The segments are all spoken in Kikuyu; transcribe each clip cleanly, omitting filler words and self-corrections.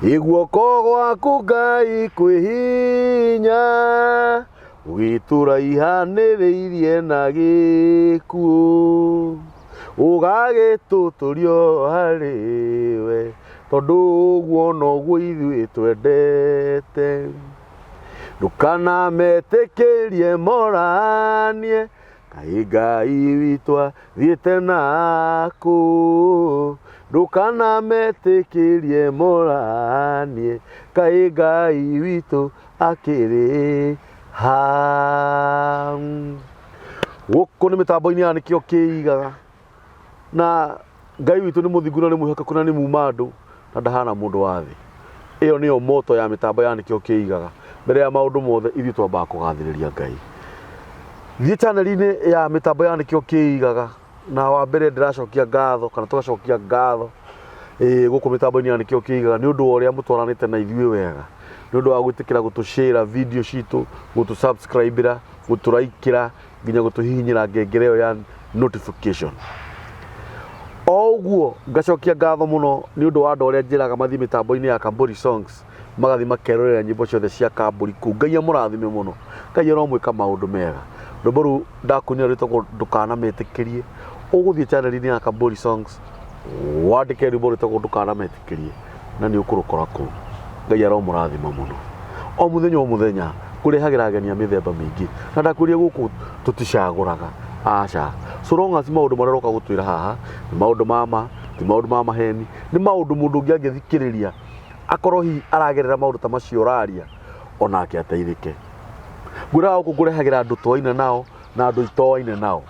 Iguoko gwaku Ngai kwĩ hinya, gĩtũraihanĩrĩirie na gĩkuũ, ũgagĩtũtũrio harĩ we, tondũ ũguo noguo ithuĩ twendete. Ndũkanametĩkĩrie moranie, Kaĩ Ngai witũ athiĩte nakũ? Ndũkanametĩkĩrie moranie, Kaĩ Ngai witũ akĩrĩ ha? Gũkũ nĩ mĩtambo-inĩ ya nĩkĩo kĩigaga na Ngai witũ nĩ mũthingu na nĩ mwĩhokeku na nĩ muma andũ na ndahana mũndũ wa thĩ. Ĩyo nĩyo moto ya mĩtambo ya nĩkĩo kĩigaga. Mbere ya maũndũ mothe ithuĩ twambaga kũgathĩrĩria Ngai. Thiĩ channel-inĩ ya mĩtambo ya nĩkĩo kĩigaga na wa mbere ndĩracokia ngatho kana tũgacokia ngatho ĩĩ gũkũ mĩtambo-inĩ ya nĩkĩo kĩigaga nĩ ũndũ wa ũrĩa mũtwaranĩte na ithuĩ wega nĩ ũndũ wa gwĩtĩkĩra gũtũshare video citũ gũtũ subscribe ĩra gũtũraikĩra nginya gũtũhihinyĩra ngengere ĩyo ya notification. O ũguo ngacokia ngatho mũno nĩ ũndũ wa andũ arĩa njĩraga mathiĩ mĩtambo-inĩ ya Kamburi Songs magathiĩ makerorera nyĩmbo ciothe cia Kamburi kũu. Ngai amũrathime mũno, Ngai aromwĩka maũndũ mega. Rwĩmbo rũu ndakũinĩra rwĩtagwo ndũkanametĩkĩrie, ũgũthiĩ channel -inĩ ya Kamburi Songs wandĩke rwĩmbo rwĩtagwo ndũkanametĩkĩrie na nĩ ũkũrũkora kũu. Ngai aromũrathima mũno. O mũthenya o mũthenya ngũrehagĩra ageni a mĩthemba mĩingĩ na ndakwĩrire gũkũ tũticagũraga, aca. So long as maũndũ marĩa ũroka gũtwĩra haha nĩ maũndũ ma ma, ti maũndũ ma maheni, nĩ maũndũ mũndũ ũngĩ angĩthikĩrĩria akorwo hihi aragerera maũndũ ta macio ũraria onake ateithĩke. Ngwĩraga gũkũ ngũrehagĩra andũ twaina nao na andũ itoaine nao.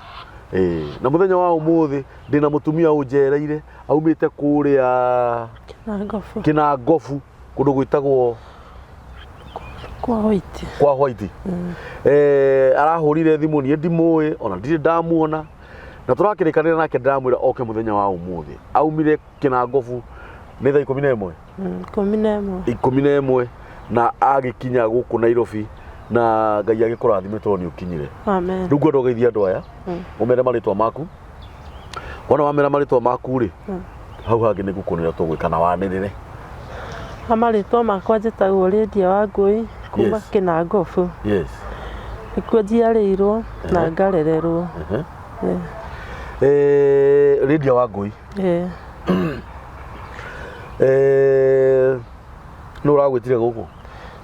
Ĩĩ, na mũthenya wa ũmũthĩ ndĩna mũtumia ũnjereire aumĩte kũrĩa Kĩnangobu. Kĩnangobu kũndũ gwĩtagwo Kwa White. Kwa White. Eh, arahũrire thimũ niĩ ndimũĩ ona ndirĩ ndamuona na tũrakĩrĩkanĩra nake ndĩramwĩra oke mũthenya wa ũmũthĩ aumire Kĩnangobu nĩ thaa 11. 11. 11 na agĩkinya gũkũ Nairobi na Ngai agĩkũrathime tondũ nĩ ũkinyire. Amen. Rĩu ngwenda ũgeithie andũ aya ũmere marĩtwa maku wona wamera marĩtwa maku rĩ hau hangĩ nĩ ngũkuonera tũgwĩka na wanĩrĩre. Ha marĩtwa makwa njĩtagwo Lydia Wangũi kuma Kĩnangobu. Nĩkuo njiarĩirwo na ngarererwo. Eh, Lydia Wangũi. Eh, nũ ũragwĩtire gũkũ?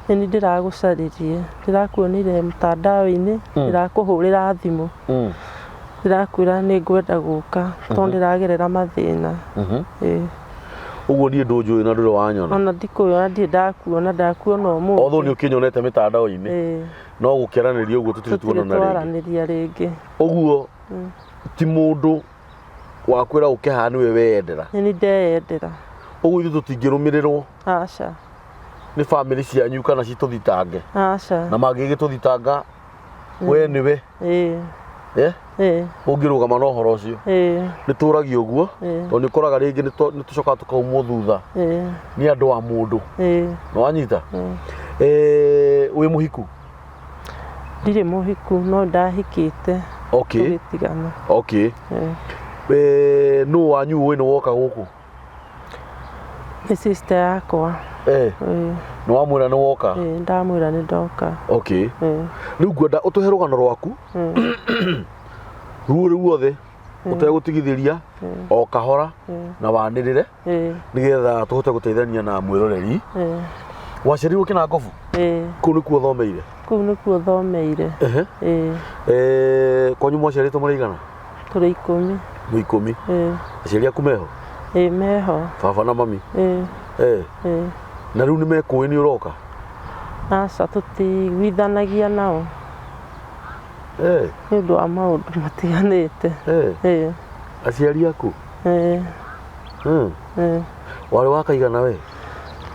Nĩ niĩ ndĩragũcaririe, ndĩrakuonire mtandao-inĩ, ndĩrakũhũrĩra thimũ, ndĩrakwĩra nĩ ngwenda gũka tondũ ndĩragerera mathĩna. Ĩĩ. Ũguo niĩ ndũnjũĩ na ndũrĩ wanyona? Ona ndikũĩ, ona ndirĩ ndakuona, ndakuona ũmũthĩ. Although nĩ ũkĩnyonete mĩtandao-inĩ, Ĩĩ. no gũkĩaranĩria ũguo tũtirĩ Tũtirĩ tuonana rĩngĩ. twaranĩria rĩngĩ. Ũguo ti mũndũ wakwĩra ũke haha nĩwe weyendera? Nĩ niĩ ndeyendera. Ũguo ithuĩ tũtingĩrũmĩrĩrwo? Aca. Nĩ bamĩrĩ cianyu kana citũthitange? Aca. Na mangĩgĩtũthitanga we nĩwe? Ĩĩ. Eh? Ĩĩ. Ũngĩrũgama na ũhoro ũcio? Ĩĩ. Nĩ tũragia ũguo Ĩĩ. tondũ nĩ ũkoraga rĩngĩ nĩ tũcokaga tũkaumwo thutha Ĩĩ. nĩ andũ a mũndũ. Ĩĩ. Nĩ wanyita? Eh, wĩ mũhiku? Ndirĩ mũhiku no ndahikĩte. Tũgĩtigana. Okay. Eh, nũ wanyu ũĩ nĩ woka gũkũ? Nĩ sister yakwa. Eh. Nĩ wamwĩra nĩ woka? Ĩĩ, ndamwĩra nĩ ndoka. Okay. Rĩu ngwenda ũtũhe rũgano rwaku ruo ruothe ũtegũtigithĩria o kahora na wanĩrĩre nĩgetha tũhote gũteithania na mwĩroreri. Waciarirwo Kĩnangobu? Ĩĩ. Kũu nĩkuo ũthomeire? Kũu nĩkuo thomeire. Ehe. Ĩĩ. Eh, kwanyu mwaciarĩtwo mũrĩ aigana? Tũrĩ 10. Mwĩ 10? Ĩĩ. Aciari aku meho? Ĩĩ meho. Baba na mami? Ĩĩ. Eh. Ĩĩ. Na rĩu nĩ mekũĩ nĩ ũroka? Aca, tũtiiguithanagia nao. Eh. Nĩ ũndũ wa maũndũ matiganĩte. Eh. Ĩĩ. Aciari aku? Ĩĩ. Ĩĩ. Warĩ wa kaigana we?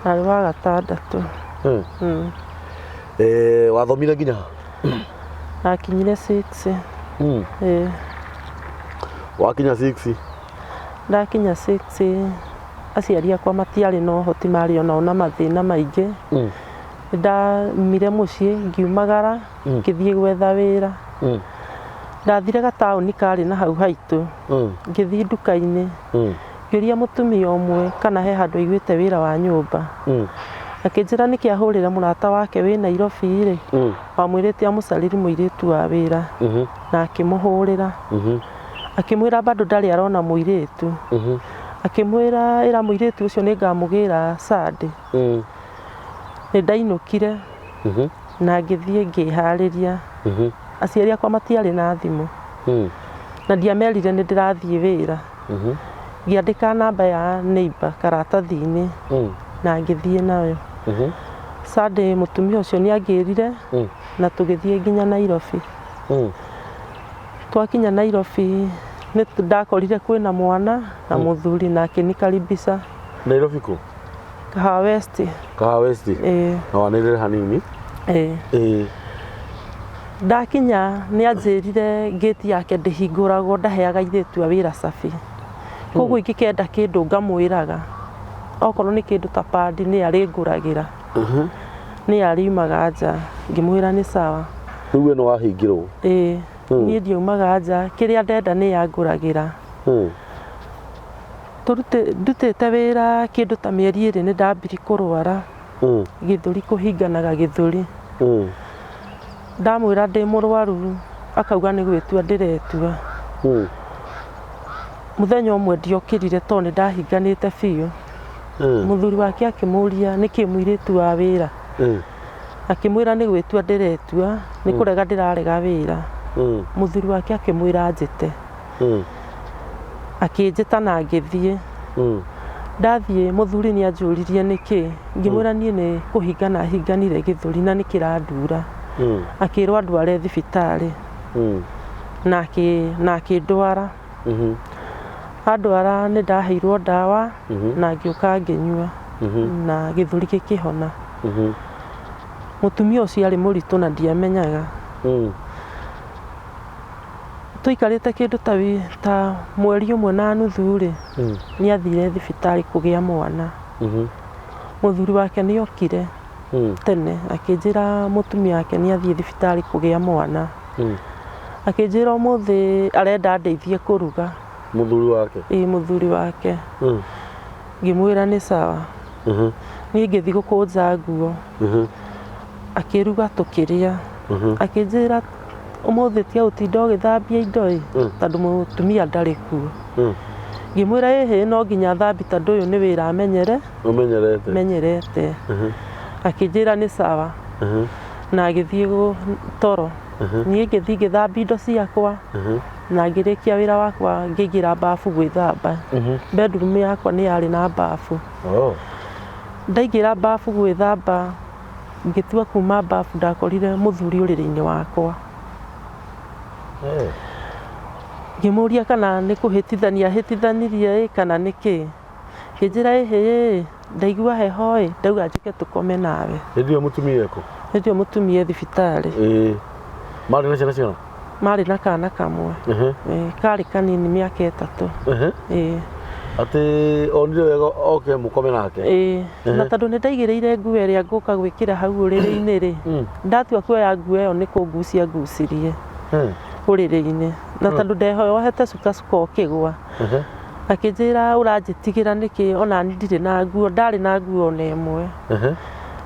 Arĩ wa gatandatũ. Eh, wathomire nginya ha? Ndakinyire 6. Ĩĩ. Wakinya 6? Ndakinya 6 aciari akwa matiarĩ na ũhoti, marĩ onao na mathĩna maingĩ. Nĩ ndaumire mũciĩ ngiumagara ngĩthiĩ gwetha wĩra. Ndathire gataũni karĩ na hau haitũ, ngĩthiĩ nduka-inĩ. Ngĩũria mũtumia ũmwe kana he handũ aiguĩte wĩra wa nyũmba. Akĩnjĩra nĩkĩ ahũrĩre mũrata wake wĩ Nairobi rĩ, wamwĩrĩte amũcarĩrie mũirĩtu wa wĩra na akĩmũhũrĩra. Akĩmwĩra bado ndarĩ arona mũirĩtu. Akĩmwĩra ĩra mũirĩtu ũcio nĩ ngamũgĩra Sunday. Nĩ ndainũkire na ngĩthiĩ ngĩharĩria. Aciari akwa matiarĩ na thimũ na ndiamerire nĩ ndĩrathiĩ wĩra. Ngĩandĩka namba ya neighbor karatathi-inĩ na ngĩthiĩ nayo. Sunday mũtumia ũcio nĩ angĩrire na tũgĩthiĩ nginya Nairobi. Twakinya Nairobi nĩ ndakorire kwĩna mwana na mũthuri na akĩnikaribisha. Nairobi kũ? Kahawa West. Kahawa West? Ĩĩ. Na wanĩrĩre hanini. Ĩĩ. Ĩĩ. Ndakinya nĩ anjĩrire ngĩti yake ndĩhingũragwo ndaheaga airĩtu a wĩra cabi. Koguo ingĩkenda kĩndũ ngamwĩraga. Okorwo nĩ kĩndũ ta padi nĩ arĩngũragĩra. Nĩ ariumaga nja. Ngĩmwĩra nĩ sawa. Rĩu we nĩ wahingĩrwo? Ĩĩ. Niĩ ndiaumaga nja. Kĩrĩa ndenda nĩ angũragĩra. Ndutĩte wĩra kĩndũ ta mĩeri ĩrĩ nĩ ndambirie kũrwara. Gĩthũri kũhinganaga gĩthũri. Ndamwĩra ndĩ mũrwaru akauga nĩ gwĩtua ndĩretua. Mũthenya ũmwe ndiokĩrire tondũ nĩ ndahinganĩte biũ. Mũthuri wake akĩmũria nĩkĩ mũirĩtu wa wĩra. Akĩmwĩra nĩ gwĩtua ndĩretua, nĩ kũrega ndĩrarega wĩra. Mũthuri wake akĩmwĩra anjĩte. Akĩnjĩta na ngĩthiĩ. Ndathiĩ mũthuri nĩ anjũririe nĩkĩ, ngĩmwĩra niĩ nĩ kũhingana hinganire gĩthũri na nĩ kĩrandura. Akĩrwo andware thibitarĩ na akĩndwara. Andwara nĩ ndaheirwo ndawa na ngĩũka ngĩnyua na gĩthũri gĩkĩhona. Mũtumia ũcio arĩ mũritũ na ndiamenyaga. Tũikarĩte kĩndũ ta mweri ũmwe na nuthu rĩ, nĩ athire thibitarĩ kũgĩa mwana. Mũthuri wake nĩ okire tene akĩnjĩra mũtumia wake nĩ athiĩ thibitarĩ kũgĩa mwana. Akĩnjĩra ũmũthĩ arenda ndeithie kũruga. Mũthuri wake? Ĩĩ, mũthuri wake. Ngĩmwĩra nĩ sawa. Niĩ ngĩthiĩ gũkũnja nguo. Akĩruga tũkĩrĩa. Akĩnjĩra ũmũthĩ tiga gũtinda ũgĩthambia indo ĩ, tondũ mũtumia ndarĩ kuo. Ngĩmwĩra ĩhĩ no nginya thambie tondũ ũyũ nĩ wĩra Ũmenyerete. menyerete. Akĩnjĩra nĩ sawa. Na agĩthiĩ toro. Niĩ ngĩthiĩ ngĩthambia indo ciakwa na ngĩrĩkia wĩra wakwa ngĩingĩra bafu gwĩthamba. Bedroom yakwa nĩ yarĩ na bafu. Ndaingĩra bafu gwĩthamba ngĩtua kuma bafu ndakorire mũthuri ũrĩrĩ-inĩ wakwa. Ngĩmũria kana nĩ kũhĩtithania ahĩtithanirie ĩ kana nĩ kĩ. Ngĩnjĩra ĩhĩ ndaigua heho ĩ ndauga njũke tũkome nawe. Hĩndĩ ĩyo mũtumia ekũ? Hĩndĩ ĩyo mũtumia e thibitarĩ. Ĩĩ. Marĩ na ciana cigana? Marĩ na kana kamwe. Karĩ kanini mĩaka 3. Ĩĩ. Atĩ onire wega oke mũkome nake? Ĩĩ. Na tondũ nĩ ndaigĩrĩire nguo ĩrĩa ngũka gwĩkĩra hau ũrĩrĩ-inĩ rĩ, ndatua kuoya nguo ĩyo nĩ kũngucia ngucirie ũrĩrĩ-inĩ. Na tondũ ndeyohete cuka cuka ũkĩgwa. Akĩnjĩra ũranjĩtigĩra nĩkĩ ona niĩ ndirĩ na nguo, ndarĩ na nguo ona ĩmwe.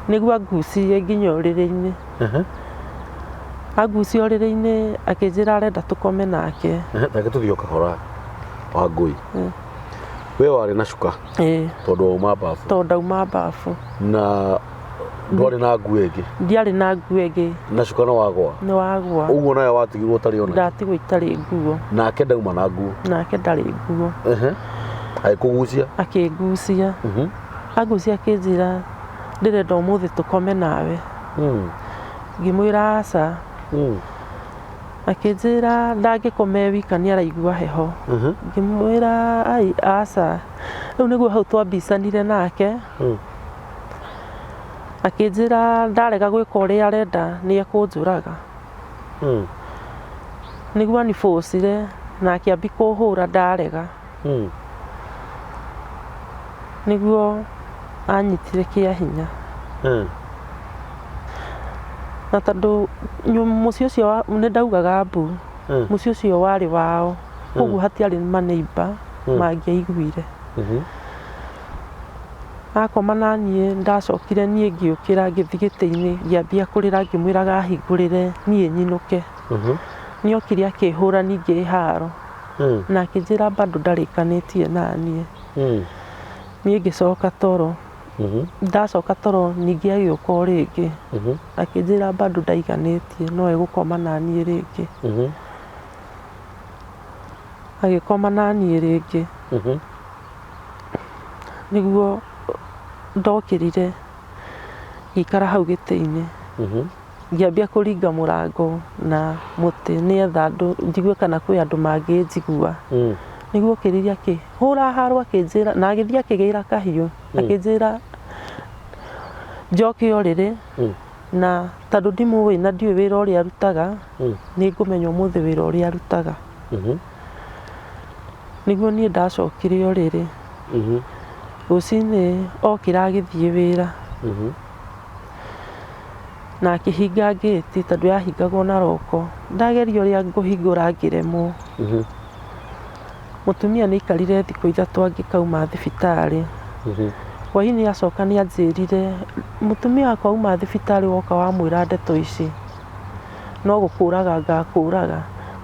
Nĩguo angucirie nginya ũrĩrĩ-inĩ. Angucia ũrĩrĩ-inĩ akĩnjĩra arenda tũkome nake. Reke tũthiĩ o kahora Wangũi. We warĩ na cuka tondũ wauma bafu. Tondũ ndauma bafu. Na ndwarĩ na nguo ĩngĩ? Ndiarĩ na nguo ĩngĩ. Na cuka nĩ wagwa? Nĩ wagwa. Ũguo nawe watigirwo ũtarĩ ona? Ndatigwo itarĩ nguo. Nake ndauma na nguo? Nake ndarĩ nguo. Agĩkũgucia? Akĩngucia. Angucia akĩnjĩra ndĩrenda ũmũthĩ tũkome nawe. Ngĩmwĩra aca. Akĩnjĩra ndangĩkoma e wika nĩ araigua heho. Ngĩmwĩra ai aca. Rĩu nĩguo hau twambicanire nake. Akĩnjĩra ndarega gwĩka ũrĩa arenda nĩ ekũnjũraga. Nĩguo anibũcire na akĩambia kũhũra ndarega. Nĩguo anyitire kĩa hinya. Na tondũ mũciĩ ũcio nĩ ndaugaga mbu, mũciĩ ũcio warĩ wao, koguo hatiarĩ maneighbor mangĩaiguire. Akoma na niĩ ndacokire niĩ ngĩũkĩra ngĩthiĩ gĩtĩ-inĩ ngĩambia kũrĩra ngĩmwĩraga ahingũrĩre niĩ nyinũke. Nĩokire akĩhũra ningĩ haro na akĩnjĩra bado ndarĩkanĩtie na niĩ. Niĩ ngĩcoka toro. Ndacoka toro ningĩ agĩũka o rĩngĩ akĩnjĩra bado ndaiganĩtie no egũkoma na niĩ rĩngĩ. Agĩkoma na niĩ rĩngĩ. Nĩguo ndokĩrire ngĩikara hau gĩtĩ-inĩ ngĩambia kũringa mũrango na mũtĩ nĩgetha andũ njigue kana kwĩ andũ mangĩnjigua. Nĩguo okĩrire akĩhũra haro akĩnjĩra na agĩthiĩ akĩgĩra kahiũ akĩnjĩra njoke ũrĩrĩ na tondũ ndimũĩ na ndiũĩ wĩra ũrĩa arutaga nĩ ngũmenya ũmũthĩ wĩra ũrĩa arutaga. Nĩguo niĩ ndacokire ũrĩrĩ. Rũcinĩ okĩra agĩthiĩ wĩra na akĩhinga ngĩti tondũ yahingagwo na roko. Ndageria ũrĩa ngũhingũra ngĩremwo. Mũtumia nĩ aikarire thikũ 3 angĩkauma thibitarĩ. Hwaĩ-inĩ acoka nĩ anjĩrire mũtumia wakwa auma thibitarĩ woka wamwĩra ndeto ici no gũkũraga ngakũraga.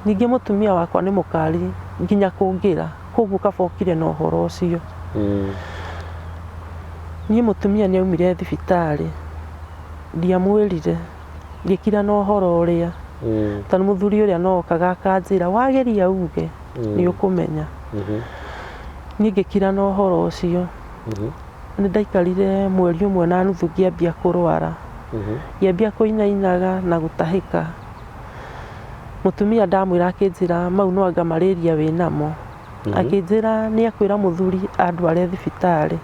Ningĩ mũtumia wakwa nĩ mũkari nginya kũngĩra koguo kaba okire na ũhoro ũcio. Niĩ mũtumia nĩ aumire thibitarĩ ndiamwĩrire ngĩkira na ũhoro ũrĩa tondũ mũthuri ũrĩa no okaga akanjĩra wageria uge nĩ ũkũmenya. Niĩ ngĩkira na ũhoro ũcio. Nĩ ndaikarire mweri 1.5 ngĩambia kũrwara. Ngĩambia kũinainaga na gũtahĩka. Mũtumia ndamwĩra akĩnjĩra mau no anga malaria wĩnamo. Akĩnjĩra nĩ ekwĩra mũthuri andware thibitarĩ.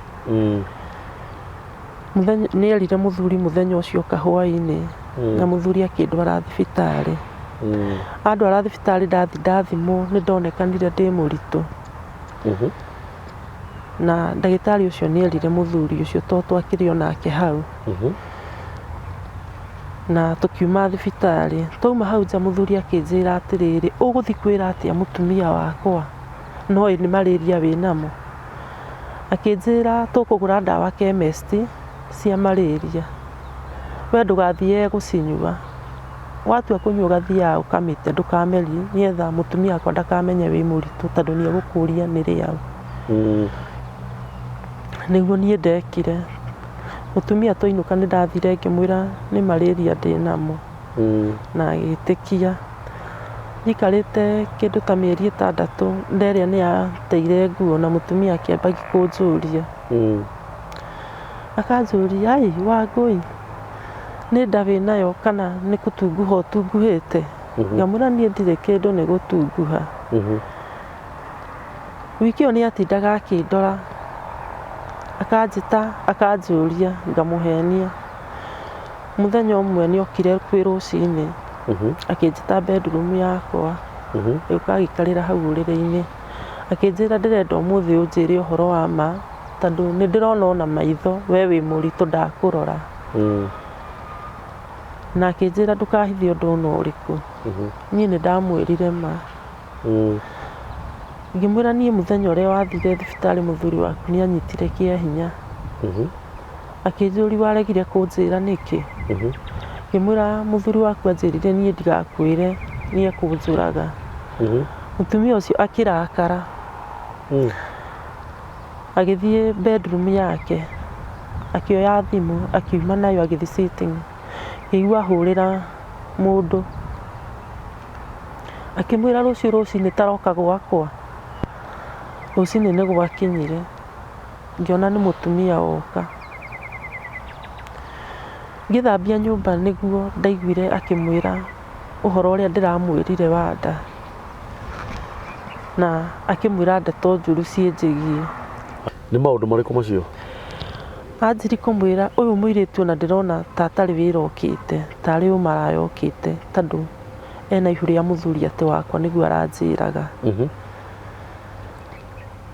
Mũthenya nĩ erire mũthuri mũthenya ũcio kahwaĩ-inĩ na mũthuri akĩndwara thibitarĩ. Andwara thibitarĩ ndathi ndathimwo nĩ ndonekanire ndĩ mũritũ. Na ndagĩtarĩ ũcio nĩ erire mũthuri ũcio to twakĩrĩ onake hau. Na tũkiuma thibitarĩ. Twauma hau nja mũthuri akĩnjĩra atĩrĩrĩ, ũgũthiĩ kwĩra atĩa mũtumia wakwa no nĩ malaria wĩnamo. Akĩnjĩra tũkũgũra ndawa chemist cia malaria. We ndũgathiĩ gũcinyua. Watua kũnyua ũgathiaga ũkamĩte ndũkamerie nĩgetha mũtumia wakwa ndakamenye wĩ mũritũ tondũ nĩ egũkũria nĩ rĩaũ. Nĩguo niĩ ndekire. Mũtumia twainũka nĩ ndathire ngĩmwĩra nĩ malaria ndĩnamo na agĩtĩkia. Njikarĩte kĩndũ ta mĩeri 6 nda ĩrĩa nĩ yateire nguo na mũtumia akĩambagia kũnjũria. Akanjũria ai Wangũi nĩ nda wĩnayo kana nĩ gũtunguha ũtunguhĩte? Ngamwĩra niĩ ndirĩ kĩndũ nĩ gũtunguha. Wiki ĩyo nĩ atindaga akĩndora akanjĩta akanjũria ngamũhenia. Mũthenya ũmwe nĩ okire kwĩ rũcinĩ akĩnjĩta bedroom yakwa agĩũka agĩikarĩra hau ũrĩrĩ-inĩ akĩnjĩra ndĩrenda ũmũthĩ ũnjĩre ũhoro wa ma tondũ nĩ ndĩrona ona maitho we wĩ mũritũ ndakũrora. Na akĩnjĩra ndũkahithe ũndũ ona ũrĩkũ. Niĩ nĩ ndamwĩrire ma. Ngĩmwĩra niĩ mũthenya ũrĩa wathire thibitarĩ mũthuri waku nĩ anyitire kĩa hinya. Akĩnjũria waregire kũnjĩra nĩkĩ? Ngĩmwĩra mũthuri waku anjĩrire niĩ ndigakwĩre nĩ ekũnjũraga. Mũtumia ũcio akĩrakara. Agĩthiĩ bedroom yake akĩoya thimũ akiuma nayo agĩthiĩ sitting. Ngĩigua ahũrĩra mũndũ akĩmwĩra rũciũ rũcinĩ taroka gwakwa. Rũcinĩ nĩ gwakinyire ngĩona nĩ mũtumia woka. Ngĩthambia nyũmba nĩguo ndaiguire akĩmwĩra ũhoro ũrĩa ndĩramwĩrire wa nda na akĩmwĩra ndeto njũru ciĩnjĩgiĩ. Nĩ maũndũ marĩkũ macio? Anjiri kũmwĩra ũyũ mũirĩtu ona ndĩrona ta atarĩ wĩra okĩte tarĩ ũmaraya okĩte tondũ ena ihu rĩa mũthuri atĩ wakwa nĩguo aranjĩraga.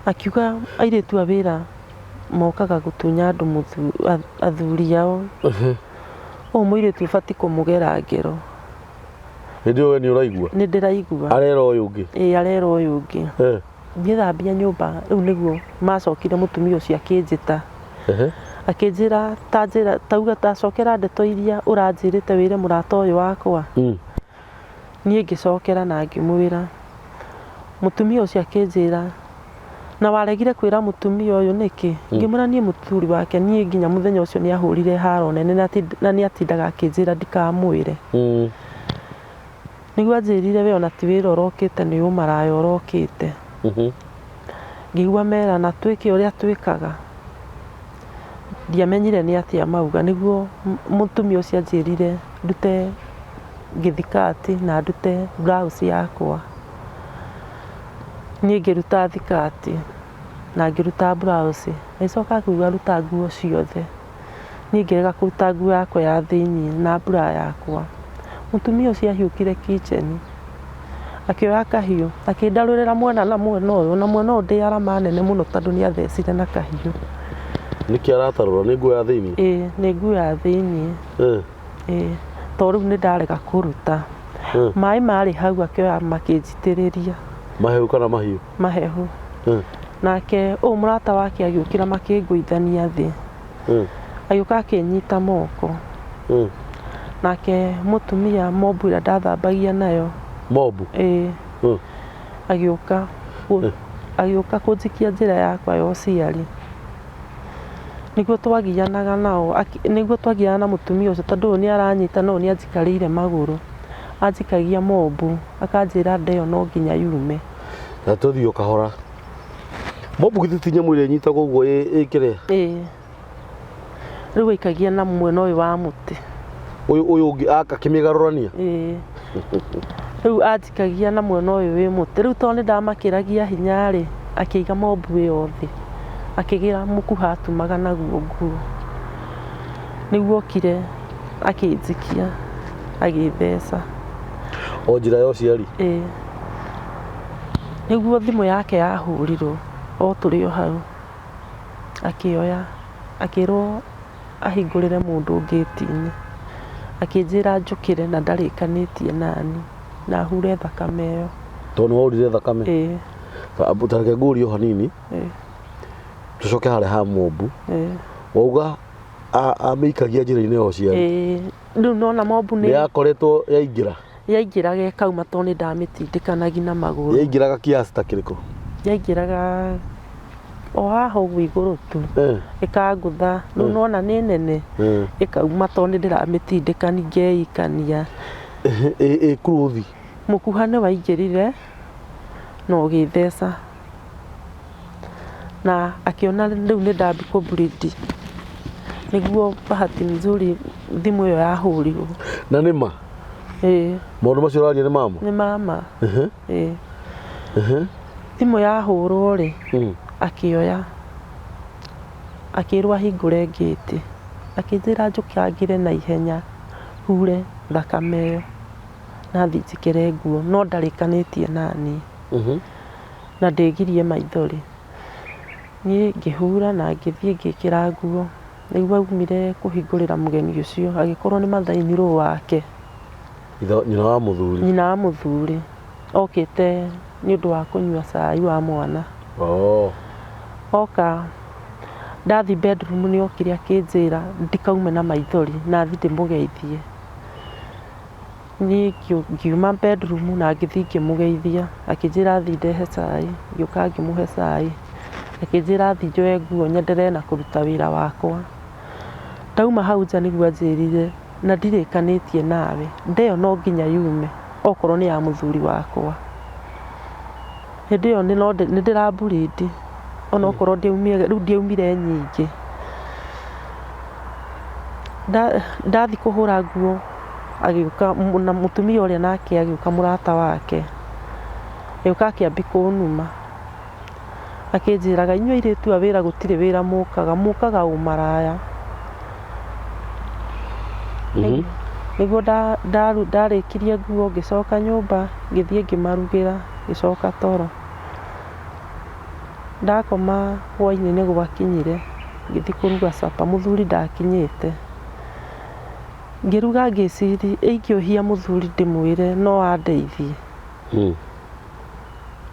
Akiuga airĩtu a wĩra mokaga gũtunya andũ athuri ao. Ũyũ mũirĩtu ũbatiĩ kũmũgera ngero. Hĩndĩ ĩyo we nĩ ũraigua? Nĩ ndĩraigua. Arera ũyũ ũngĩ? Ĩĩ arera ũyũ ũngĩ. Ngĩthambia nyũmba rĩu nĩguo macokire mũtumia ũcio akĩnjĩta. Akĩnjĩra ta njĩra tauga tacokera ndeto iria ũranjĩrĩte wĩre mũrata ũyũ wakwa. Niĩ ngĩcokera na ngĩmwĩra. Mũtumia ũcio akĩnjĩra na waregire kwĩra mũtumia ũyũ nĩkĩ? Ngĩmwĩra niĩ mũthuri wake niĩ nginya mũthenya ũcio nĩ ahũrire haro nene na nĩ atindaga akĩnjĩra ndikamwĩre. Nĩguo anjĩrire we ona ti wĩra ũrokĩte nĩ ũmaraya ũrokĩte. Ngĩigua merana twĩke ũrĩa twĩkaga. Ndiamenyire nĩ atĩa mauga nĩguo mũtumia ũcio anjĩrire ndute gĩthikati na ndute blouse yakwa. Niĩ ngĩruta thikati na ngĩruta blouse. Agĩcoka akiuga ruta nguo ciothe. Niĩ ngĩrega kũruta nguo yakwa ya thĩiniĩ na bra yakwa. Mũtumia ũcio ahiũkire kitchen, akĩoya kahiũ, akĩndarũrĩra mwena na mwena ũyũ, na mwena ũyũ ndĩ arama nene mũno tondũ nĩ athecire na kahiũ. Nĩkĩ aratarũra? Nĩ nguo ya thĩiniĩ? Ĩĩ, nĩ nguo ya thĩiniĩ. Ĩĩ, tondũ rĩu nĩ ndarega kũruta. Maĩ marĩ hau akĩoya makĩnjitĩrĩria. Mahehu kana mahiũ? Mahehu. Nake ũyũ mũrata wake agĩũkĩra makĩngũithania thĩ. Agĩũka akĩnyita moko. Nake mũtumia mobu ĩrĩa ndathambagia nayo. Mobu? Ĩĩ. Agĩũka agĩũka kũnjikia njĩra yakwa ya ũciari. Nĩguo twagianaga nao, nĩguo twagianaga na mũtumia ũcio tondũ ũyũ nĩ aranyita na ũyũ nĩ anjikarĩire magũrũ. Anjikagia mobu, akanjĩra nda ĩyo no nginya yume. Na tũthiĩ o kahora. Mobu githĩ ti nyamũ ĩrĩa ĩnyitagwo ũguo ĩ kĩrĩa? Ĩĩ. Rĩu aikagia na mwena ũyũ wa mũtĩ. Ũyũ ũyũ ũngĩ akĩmĩgarũrania? Ĩĩ. Rĩu anjikagia na mwena ũyũ wĩ mũtĩ. Rĩu tondũ nĩ ndamakĩragia hinya rĩ, akĩiga mobu ĩyo thĩ. Akĩgĩra mũkuha atumaga naguo nguo. Nĩguo okire akĩnjikia agĩtheca. O njĩra ya ũciari? Ĩĩ. Nĩguo thimũ yake yahũrirwo o tũrĩ o hau. Akĩoya, akĩrwo ahingũrĩre mũndũ ngĩti-inĩ. Akĩnjĩra njũkĩre na ndarĩkanĩtie nani, na hure thakame ĩyo. Tondũ nĩ waurire thakame? Ĩĩ. Ta reke ngũrie o hanini, tũcoke harĩa ha mobu. Wauga amĩikagia njĩra-inĩ ya ũciari? Ĩĩ. Rĩu nĩwona mobu nĩ... Nĩ yakoretwo yaingĩra? Yaingĩraga ĩkauma tondũ nĩ ndamĩtindĩkanagia na magũrũ. Yaingĩraga kiasi ta kĩrĩkũ? Yaingĩraga o haha ũguo igũrũ tu, ĩkangũtha. Rĩu nĩwona nĩ nene, ĩkauma tondũ nĩ ndĩramĩtindĩkania ngeikania. Ĩ kuruthi? Mũkuha nĩ waingĩrire na ũgĩtheca. Na akĩona rĩu nĩ ndambia kũ bleed. Nĩguo bahati nzuri thimũ ĩyo yahũrirwo. Na nĩ ma? Ĩĩ. Maũndũ macio ũraria nĩ mama? Nĩ mama. Ĩĩ. Thimũ yahũrwo rĩ, akĩoya, akĩrwo ahingũre ngĩti. Akĩnjĩra njũkangĩre na ihenya hure thakame ĩyo na thiĩ njĩkĩre nguo, no ndarĩkanĩtie naniĩ. Na ndĩgirie maithori. Niĩ ngĩhura na ngĩthiĩ ngĩkĩra nguo. Nĩguo aumire kũhingũrĩra mũgeni ũcio, agĩkorwo nĩ mother-in-law wake. Nyina wa mũthuri. Nyina wa mũthuri. Okĩte nĩ ũndũ wa kũnyua cai wa mwana. Oka, ndathiĩ bedroom nĩ okire akĩnjĩra ndikaume na maithori na thiĩ ndĩmũgeithie. Niĩ ngiuma bedroom na ngĩthiĩ ngĩmũgeithia, akĩnjĩra thiĩ ndehe cai, ngĩũka ngĩmũhe cai, akĩnjĩra thiĩ njoe nguo nyenderee na kũruta wĩra wakwa. Ndauma hau nja nĩguo anjĩrire na ndirĩkanĩtie nawe, nda ĩyo no nginya yume okorwo nĩ ya mũthuri wakwa. Hĩndĩ ĩyo nĩ ndĩra bleed onokorwo rĩu ndiaumire nyingĩ. Ndathiĩ kũhũra nguo agĩũka na mũtumia ũrĩa nake agĩũka mũrata wake, agĩũka akĩambia kũnuma, akĩnjĩraga inyuĩ airĩtu a wĩra gũtirĩ wĩra mũkaga, mũkaga ũmaraya. Nĩguo ndarĩkirie nguo ngĩcoka nyũmba ngĩthiĩ ngĩmarugĩra ngĩcoka toro. Ndakoma hwainĩ nĩ gwakinyire ngĩthiĩ kũruga supper mũthuri ndakinyĩte. Ngĩruga ngĩciria ingĩũhia mũthuri ndĩmwĩre no andeithie.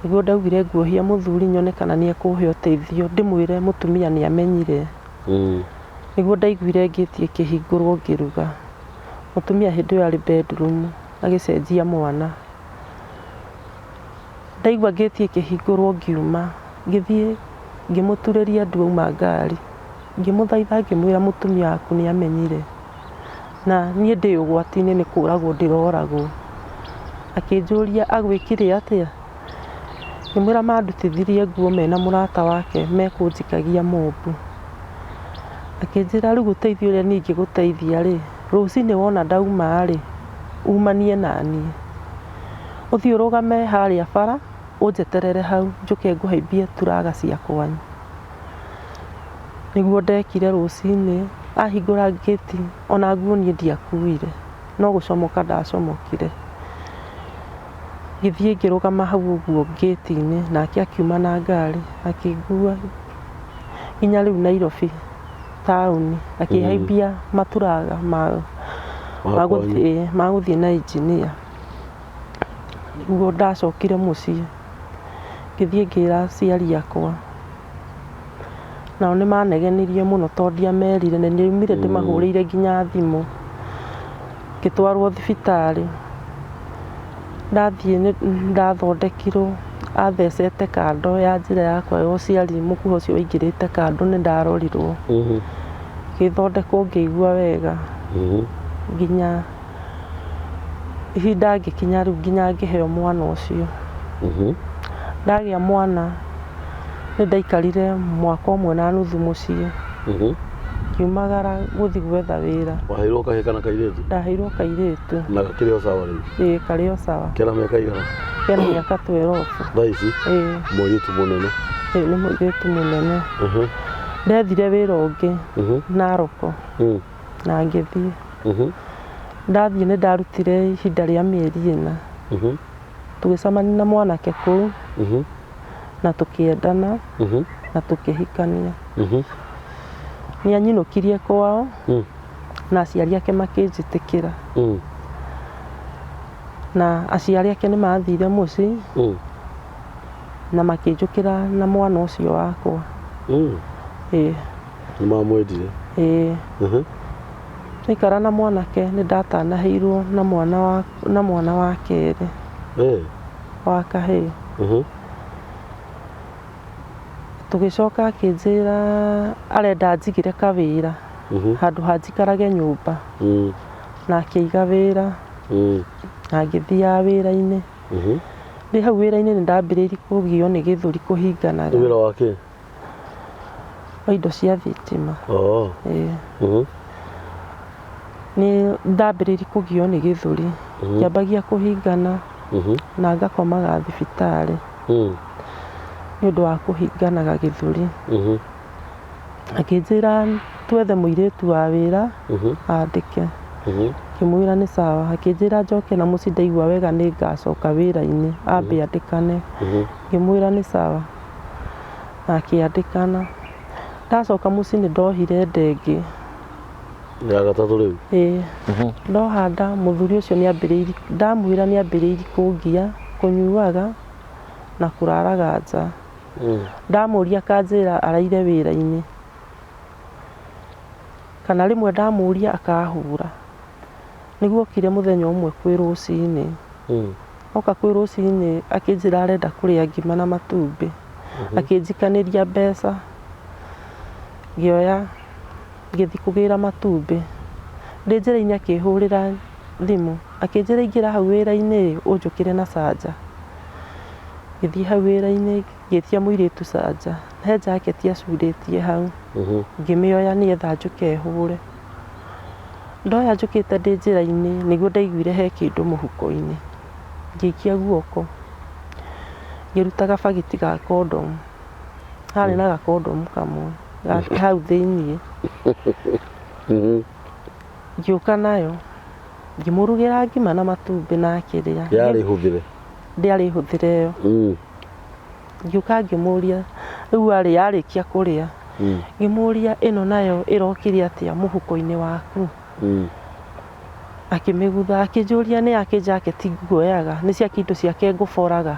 Nĩguo ndaugire nguohia mũthuri nyone kana nĩ ekũhe ũteithio, ndĩmwĩre mũtumia nĩ amenyire. Nĩguo ndaiguire ngĩti ĩkĩhingũrwo ngĩruga. Mũtumia hĩndĩ ĩyo arĩ bedroom agĩcenjia mwana. Ndaigua ngĩti ĩkĩhingũrwo ngiuma, ngĩthiĩ ngĩmũturĩria ndu auma ngari. Ngĩmũthaitha ngĩmwĩra mũtumia waku nĩ amenyire na niĩ ndĩ ũgwati-inĩ nĩ kũragwo ndĩroragwo. Akĩnjũria agwĩkire atĩa? Ngĩmwĩra mandutithirie nguo mena mũrata wake mekũnjikagia mũmbu. Akĩnjĩra rĩu ũteithio ũrĩa niĩ ingĩgũteithia rĩ, rũcinĩ wona ndauma rĩ, umanie naniĩ. Ũthiĩ ũrũgame harĩa bara, ũnjeterere hau njũke ngũhaimbie turaga cia kwanyu. Nĩguo ndekire rũcinĩ, ahingũra ngĩti ona nguo niĩ ndiakuire, no gũcomoka ndacomokire. Ngĩthiĩ ngĩrũgama hau ũguo ngĩti-inĩ, nake akiuma na ngari, akĩngua nginya rĩu Nairobi taũni, akĩhaimbia maturaga ma gũthiĩ na engineer. Nĩguo ndacokire mũciĩ, ngĩthiĩ ngĩra aciari akwa, nao nĩ manegenirie mũno tondũ ndiamerire, na ndaumire ndĩmahũrĩire nginya thimũ, ngĩtwarwo thibitarĩ, ndathiĩ nĩ ndathondekirwo, athecete kando ya njĩra yakwa ya ũciari mũkuha ũcio waingĩrĩte kando nĩ ndarorirwo, ngĩthondekwo ngĩigua wega nginya ihinda ngĩkinya rĩu nginya ngĩheo mwana ũcio. Ndagĩa mwana nĩ ndaikarire mwaka ũmwe na nuthu mũciĩ, ngiumagara gũthiĩ gwetha wĩra. Waheirwo kahĩĩ kana kairĩtu? Ndaheirwo kairĩtu. Na gakĩrĩ o sawa rĩu? Ĩĩ karĩ o sawa. Kena mĩaka igana? Kena mĩaka 12. Thaa ici? Ĩĩ. Mũirĩtu mũnene? Ĩĩ nĩ mũirĩtu mũnene. Ndethire wĩra ũngĩ Narok na ngĩthiĩ. Ndathiĩ nĩ ndarutire ihinda rĩa mĩeri 4. Tũgĩcemania na mwanake kũu na tũkĩendana na tũkĩhikania. Nĩ anyinũkirie kwao na aciari ake makĩnjĩtĩkĩra. Na aciari ake nĩ mathire mũciĩ na makĩnjũkĩra na mwana ũcio wakwa. Ĩĩ. Nĩ mamwendire? Ĩĩ. Ndaikara na mwanake nĩ ndatanahĩirwo na mwana wa kerĩ wa kahĩĩ. Tũgĩcoka akĩnjĩra arenda njigĩre kawĩra handũ ha njikarage nyũmba. Na akĩiga wĩra na ngĩthiaga wĩra-inĩ. Ndĩ hau wĩra-inĩ nĩ ndambĩrĩirie kũgio nĩ gĩthũri kũhinganaga. Nĩ wĩra wa kĩ? Wa indo cia thitima. Ĩĩ. Nĩ ndambĩrĩirie kũgio nĩ gĩthũri. Ngĩambagia kũhingana na ngakomaga thibitarĩ nĩ ũndũ wa kũhinganaga gĩthũri. Akĩnjĩra twethe mũirĩtu wa wĩra andĩke. Ngĩmwĩra nĩ sawa. Akĩnjĩra njoke na mũciĩ ndaigua wega nĩ ngacoka wĩra-inĩ ambe andĩkane. Ngĩmwĩra nĩ sawa. Na akĩandĩkana. Ndacoka mũciĩ nĩ ndohire nda ĩngĩ. Ya gatatũ rĩu? Ĩĩ. Ndoha nda mũthuri ũcio nĩ ambĩrĩirie, ndamwĩra nĩ ambĩrĩirie kũngia, kũnyuaga na kũraraga nja. Ndamũria akanjĩra araire wĩra-inĩ. Kana rĩmwe ndamũria akahũra. Nĩguo okire mũthenya ũmwe kwĩ rũcinĩ. Oka kwĩ rũcinĩ akĩnjĩra arenda kũrĩa ngima na matumbĩ. Akĩnjikanĩria mbeca. Ngĩoya ngĩthiĩ kũgĩra matumbĩ. Ndĩ njĩra-inĩ akĩhũrĩra thimũ. Akĩnjĩra ingĩra hau wĩra-inĩ ũnjũkĩre na canja. Ngĩthiĩ hau wĩra-inĩ ngĩtia mũirĩtu canja. He jaketi acurĩtie hau. Ngĩmĩoya nĩgetha njũke hũre. Ndoya njũkĩte ndĩ njĩra-inĩ nĩguo ndaiguire he kĩndũ mũhuko-inĩ. Ngĩikia guoko ngĩruta gabagiti ga kondomu. Harĩ na gakondomu kamwe hau thĩiniĩ. Ngĩũka nayo ngĩmũrugĩra ngima na matumbĩ na akĩrĩa. Yarĩ hũthĩre? Ndĩarĩ hũthĩre ĩyo. Ngĩũka ngĩmũria rĩu arĩ arĩkia kũrĩa. Ngĩmũria ĩno nayo ĩrokire atĩa mũhuko-inĩ waku? Akĩmĩgutha akĩnjũria nĩ yakĩ jaketi nguoyaga, nĩ ciake indo ciake ngũboraga.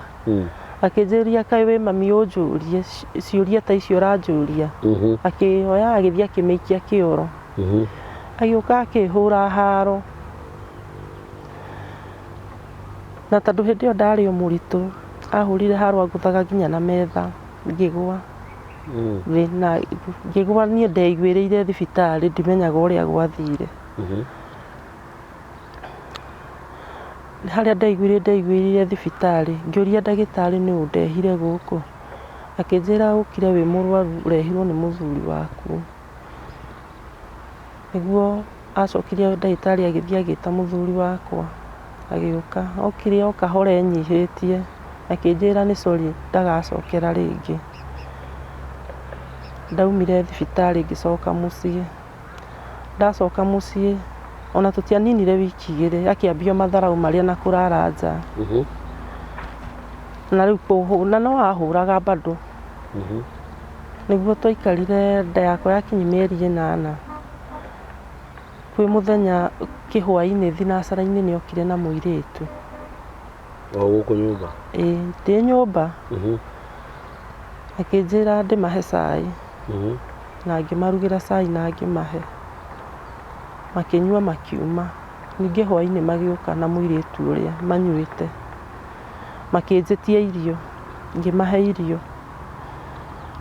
Akĩnjĩria kaĩ wĩ mami ũnjũrie ciũria ta icio ũranjũria. Akĩoya agĩthiĩ akĩmĩikia kĩoro. Agĩũka akĩhũra haro. Na tondũ hĩndĩ ĩyo ndarĩ o mũritũ, ahũrire haro angũthaga nginya na metha ngĩgwa thĩ na ngĩgwa niĩ ndeiguĩrĩire thibitarĩ ndimenyaga ũrĩa gwathire. Harĩa ndeiguire ndeiguĩrĩire thibitarĩ, ngĩũria ndagĩtarĩ nũ ũndehire gũkũ, akĩnjĩra ũkire wĩ mũrwaru ũrehirwo nĩ mũthuri waku. Nĩguo acokire ndagĩtarĩ agĩthiĩ agĩta mũthuri wakwa, agĩũka, okire o kahora enyihĩtie, akĩnjĩra nĩ sorry ndagacokera rĩngĩ. Ndaumire thibitarĩ ngĩcoka mũciĩ. Ndacoka mũciĩ, ona tũtianinire wiki igĩrĩ, akĩambia matharaũ marĩa na kũrara nja. Na rĩu na no ahũraga bado. Nĩguo twaikarire nda yakwa yakinyia mĩeri ĩnana, kwĩ mũthenya kĩhwainĩ thinacara-inĩ nĩ okire na mũirĩtu. O gũkũ nyũmba? Ĩĩ, ndĩ nyũmba. Akĩnjĩra ndĩmahe cai. Na ngĩmarugĩra cai na ngĩmahe. Makĩnyua makiuma. Ningĩ hwainĩ magĩũka na mũirĩtu ũrĩa manyuĩte. Makĩnjĩtia irio, ngĩmahe irio.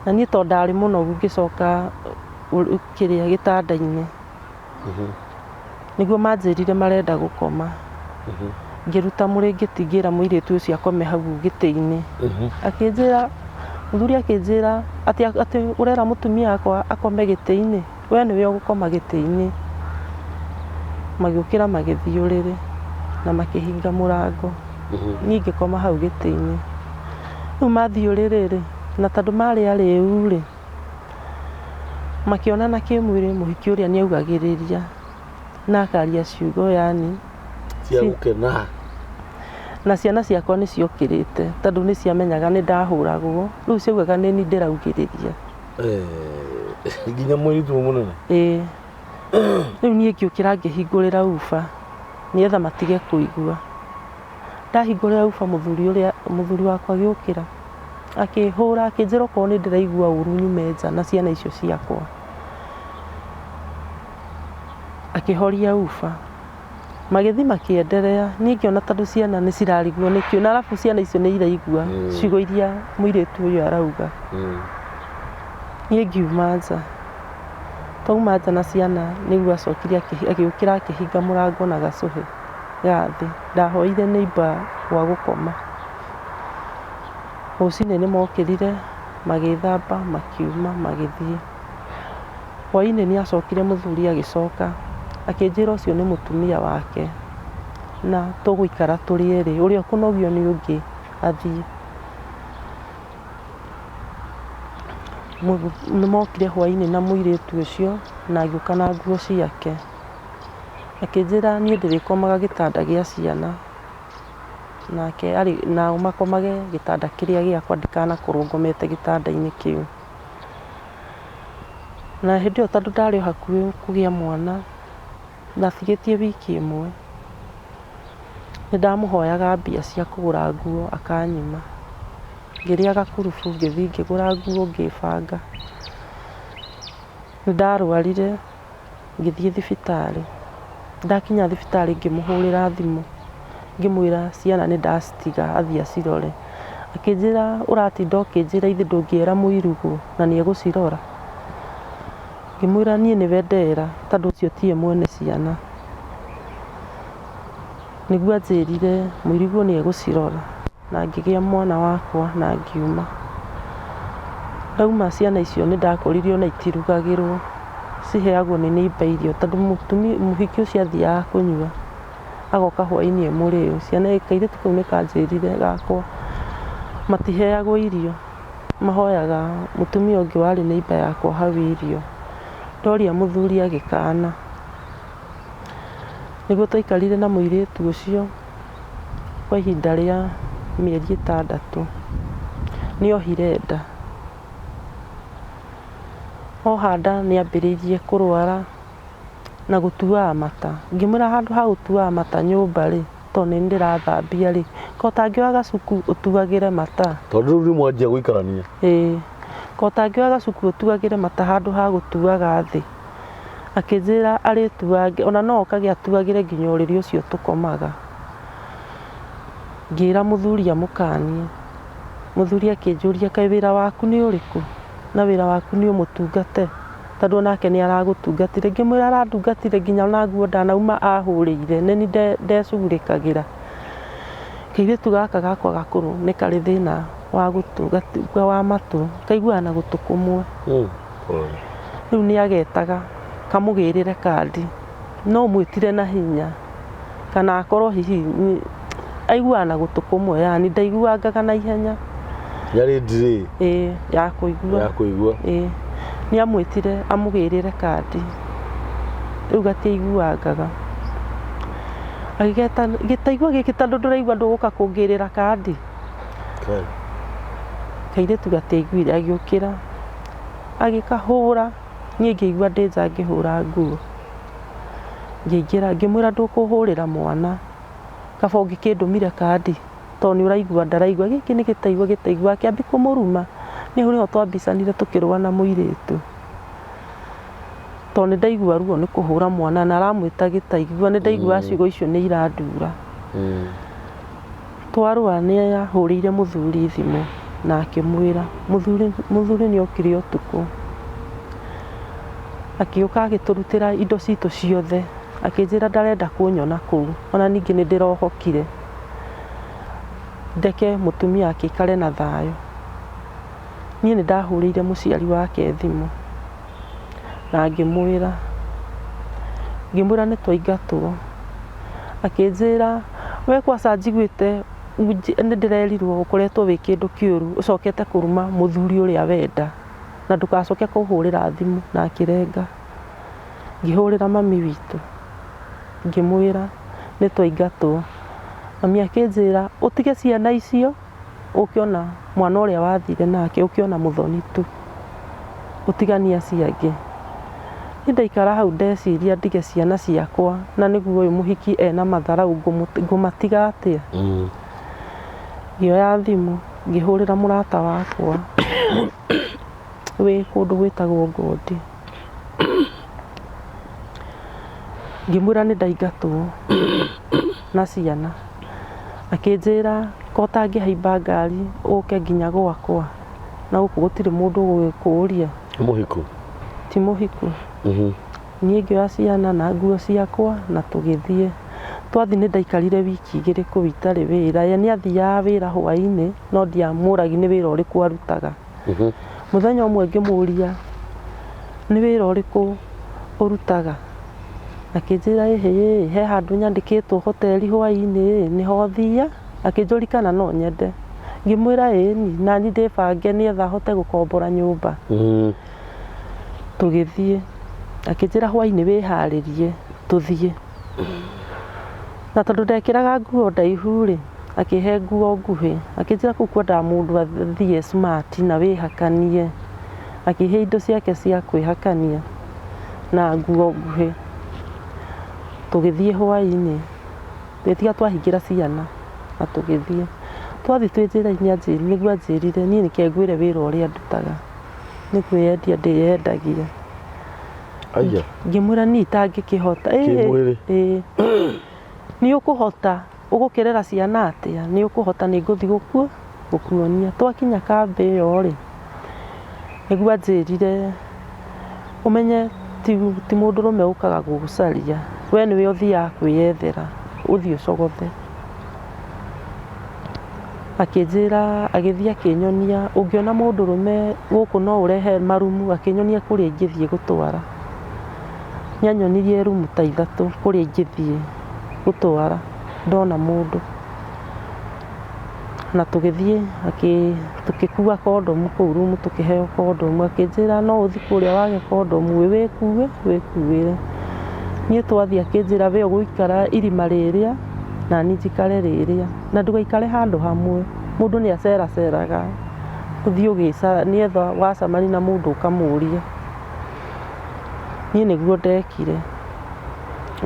Na niĩ tondũ ndarĩ mũnogu ngĩcoka kĩrĩa gĩtanda-inĩ. Nĩguo manjĩrire marenda gũkoma. Ngĩruta mũrĩngĩti ngĩra mũirĩtu ũcio akome hau gĩtĩ-inĩ. Akĩnjĩra, mũthuri akĩnjĩra atĩ atĩ ũrera mũtumia wakwa akome gĩtĩ-inĩ, we nĩwe ũgũkoma gĩtĩ-inĩ. Magĩũkĩra magĩthiĩ ũrĩrĩ na makĩhinga mũrango. Niĩ ngĩkoma hau gĩtĩ-inĩ. Rĩu mathiĩ ũrĩrĩ rĩ, na tondũ marĩ arĩu rĩ, makĩonana kĩmwĩrĩ mũhiki ũrĩa nĩ augagĩrĩria na akaria ciugo yani cia gũkena. Na ciana ciakwa nĩ ciokĩrĩte tondũ nĩ ciamenyaga nĩ ndahũragwo, rĩu ciaugaga nĩ niĩ ndĩraugĩrĩria. Nginya mũirĩtu mũnene? Ĩĩ. Rĩu niĩ ngĩũkĩra ngĩhingũrĩra uba nĩgetha matige kũigua. Ndahingũrĩra uba mũthuri ũrĩa mũthuri wakwa agĩũkĩra akĩhũra akĩnjĩra okorwo nĩ ndĩraigua ũru nyume nja na ciana icio ciakwa. Akĩhoria uba. Magĩthiĩ makĩenderea, niĩ ngĩona tondũ ciana nĩ cirarigwo nĩkĩ, na arabu ciana icio nĩ iraigua ciugo iria mũirĩtu ũyũ arauga. Niĩ ngiuma nja. Twauma nja na ciana nĩguo acokire agĩũkĩra akĩhinga mũrango na gacũhĩ ga thĩ. Ndahoire neighbour gwa gũkoma. Rũcinĩ nĩ mokĩrire magĩthamba makiuma magĩthiĩ. Hwainĩ nĩ acokire mũthuri agĩcoka akĩnjĩra ũcio nĩ mũtumia wake na tũgũikara tũrĩ erĩ, ũrĩa ũkũnogio nĩ ũngĩ athiĩ. Nĩ mokire hwainĩ na mũirĩtu ũcio na agĩũka na nguo ciake. Akĩnjĩra niĩ ndĩrĩkomaga gĩtanda gĩa ciana nake arĩ nao makomage gĩtanda kĩrĩa gĩakwa ndikanakorwo ngomete gĩtanda-inĩ kĩu. Na hĩndĩ ĩyo tondũ ndarĩ o hakuhĩ kũgĩa mwana, ndatigĩtie wiki ĩmwe, nĩ ndamũhoyaga mbia cia kũgũra nguo akanyima. Ngĩrĩa gakurubu ngĩthiĩ ngĩgũra nguo ngĩbanga. Nĩ ndarwarire ngĩthiĩ thibitarĩ. Ndakinya thibitarĩ ngĩmũhũrĩra thimũ ngĩmwĩra ciana nĩ ndacitiga athiĩ acirore. Akĩnjĩra ũratinda ũkĩnjĩra ithe ndũngĩera mũirugũ na nĩ egũcirora. Ngĩmwĩra niĩ nĩwe ndera tondũ ũcio tiwe mwene ciana. Nĩguo anjĩrire mũirigũ nĩ egũcirora na ngĩgĩa mwana wakwa na ngiuma. Ndauma ciana icio nĩ ndakorire ona itirugagĩrwo, ciheagwo nĩ neighbour irio tondũ mũtumia mũhiki ũcio athiaga kũnyua agoka hwainĩ e mũrĩu. Ciana kairĩtu kau nĩ kanjĩrire gakwa matiheagwo irio, mahoyaga mũtumia ũngĩ warĩ neighbour yakwa hau irio. Ndoria mũthuri agĩkana. Nĩguo twaikarire na mũirĩtu ũcio kwa ihinda rĩa mĩeri ĩtandatũ. Nĩ ohire nda. Oha nda nĩ ambĩrĩirie kũrwara na gũtuaga mata. Ngĩmwĩra handũ ha gũtuaga mata nyũmba rĩ, tondũ nĩ niĩ ndĩrathambia rĩ, Ko ũtangĩoya gacuku ũtuagĩre mata. Tondũ rĩu nĩ mwanjia gũikarania. Ĩĩ. Ko ũtangĩoya gacuku ũtuagĩre mata handũ ha gũtuaga thĩ. Akĩnjĩra arĩtuange, ona no okage atuagĩre nginya ũrĩrĩ ũcio tũkomaga. Ngĩra mũthuri amũkanie. Mũthuri akĩnjũria kaĩ wĩra waku nĩ ũrĩkũ? Na wĩra waku nĩ ũmũtungate? Tondũ onake nĩ aragũtungatire. Ngĩmwĩra arandungatire nginya ona nguo ndanauma ahũrĩire, nĩ niĩ ndecugurĩkagĩra. Kairĩtu gaka gakwa gakũrũ nĩ karĩ thĩna wa gũtũ, wa matũ, kaiguaga na gũtũ kũmwe. Rĩu nĩ agetaga kamũgĩrĩre kandi, no ũmwĩtire na hinya kana akorwo hihi aiguaga na gũtũ kũmwe yani ndaiguangaga na ihenya. Yarĩ delay. Ĩĩ ya kũigua. Ya kũigua. Ĩĩ nĩ amwĩtire amũgĩrĩre kandi, rĩu gatiaiguangaga. Agĩgeta gĩtaigua gĩkĩ tondũ ndũraigua ndũgũka kũngĩrĩra kandi. Kairĩtu gatiaiguire agĩũkĩra agĩkahũra, niĩ ngĩigua ndĩ nja ngĩhũra nguo. Ngĩingĩra ngĩmwĩra ndũkũhũrĩra mwana, kaba ũngĩkĩndũmire kandi tondũ nĩ ũraigua ndaraigua, gĩkĩ nĩ gĩtaigua gĩtaigua, akĩambia kũmũruma. Niĩ hau nĩho twambicanire tũkĩrũa na mũirĩtu. Tondũ nĩ ndaigua ruo nĩ kũhũra mwana na aramwĩta gĩtaigua, nĩ ndaigua ciugo icio nĩ irandura. Twarũa nĩ ahũrĩire mũthuri thimũ na akĩmwĩra, mũthuri mũthuri nĩ okire ũtukũ, akĩũka agĩtũrutĩra indo citũ ciothe, akĩnjĩra ndarenda kũnyona kũu, ona ningĩ nĩ ndĩrohokire, ndeke mũtumia wake aikare na thayũ. Niĩ nĩ ndahũrĩire mũciari wake thimũ na ngĩmwĩra, ngĩmwĩra nĩ twaingatwo. Akĩnjĩra we kwaca njiguĩte nĩ ndĩrerirwo ũkoretwo wĩ kĩndũ kĩũru ũcokete kũruma mũthuri ũrĩa wenda na ndũgacoke kũhũrĩra thimũ na akĩrenga. Ngĩhũrĩra mami witũ ngĩmwĩra nĩ twaingatwo. Mami akĩnjĩra ũtige ciana icio ũkĩona mwana ũrĩa wathire nake ũkĩona mũthoni tu, ũtiganie acio angĩ. Niĩ ndaikara hau ndeciria ndige ciana ciakwa na nĩguo ũyũ mũhiki ena matharaũ ngũmatiga atĩa? Ngĩoya thimũ ngĩhũrĩra mũrata wakwa wĩ kũndũ gwĩtagwo Ngondi. Ngĩmwĩra nĩ ndaingatwo na ciana. Akĩnjĩra ko ũtangĩhaimba ngari ũke nginya gwakwa na gũkũ gũtirĩ mũndũ ũgũgĩkũria. Nĩ mũhiku? Ti mũhiku. Niĩ ngĩoya ciana na nguo ciakwa na tũgĩthiĩ. Twathiĩ nĩ ndaikarire wiki igĩrĩ kũu itarĩ wĩra. Ye nĩ athiaga wĩra hwainĩ no ndiamũragia nĩ wĩra ũrĩkũ arutaga. Mũthenya ũmwe ngĩmũria nĩ wĩra ũrĩkũ ũrutaga? Akĩnjĩra ĩhĩ he handũ nyandĩkĩtwo hoteri hwainĩ ĩ nĩho thiaga, akĩnjũria kana no nyende. Ngĩmwĩra ĩni nani ndĩbange nĩgetha hote gũkombora nyũmba. Tũgĩthiĩ, akĩnjĩra hwainĩ wĩharĩrie tũthiĩ. Na tondũ ndekĩraga nguo ndaihu rĩ, akĩhe nguo nguhĩ, akĩnjĩra kũu kwendaga mũndũ athiĩ smart na wĩhakanie. Akĩhe indo ciake cia kwĩhakania na nguo nguhĩ. Tũgĩthiĩ hwainĩ, tũgĩtiga twahingĩra ciana na tũgĩthiĩ. Twathiĩ twĩ njĩra-inĩ nĩguo anjĩrire niĩ reke ngwĩre wĩra ũrĩa ndutaga, nĩ kwĩyendia ndĩyendagia. Aya. Ngĩmwĩra niĩ itangĩkĩhota. Kĩmwĩrĩ. Ĩĩ. Nĩ ũkũhota, ũgũkĩrera ciana atĩa? Nĩ ũkũhota nĩ ngũthiĩ gũkuonia. Twakinya kambĩ ĩyo rĩ, nĩguo anjĩrire ũmenye ti mũndũrũme ũkaga gũgũcaria, we nĩwe ũthiaga kwĩyethera, ũthiĩ ũcogothe. Akĩnjĩra, agĩthiĩ akĩnyonia ũngĩona mũndũrũme gũkũ no ũrehe marumu, akĩnyonia kũrĩa ingĩthiĩ gũtwara. Nĩ anyonirie rumu ta ithatũ kũrĩa ingĩthiĩ gũtwara ndona mũndũ. Na tũgĩthiĩ tũgĩkua kondomu kũu rumu tũkĩheo kondomu, akĩnjĩra no ũthiĩ kũrĩa wage kondomu ĩ wĩkue wĩkuĩre. Niĩ twathiĩ akĩnjĩra we ũgũikara irima rĩrĩa na niĩ njikare rĩrĩa, na ndũgaikare handũ hamwe, mũndũ nĩ aceraceraga ũthiĩ ũgĩcara nĩgetha wacemania na mũndũ ũkamũria. Niĩ nĩguo ndekire,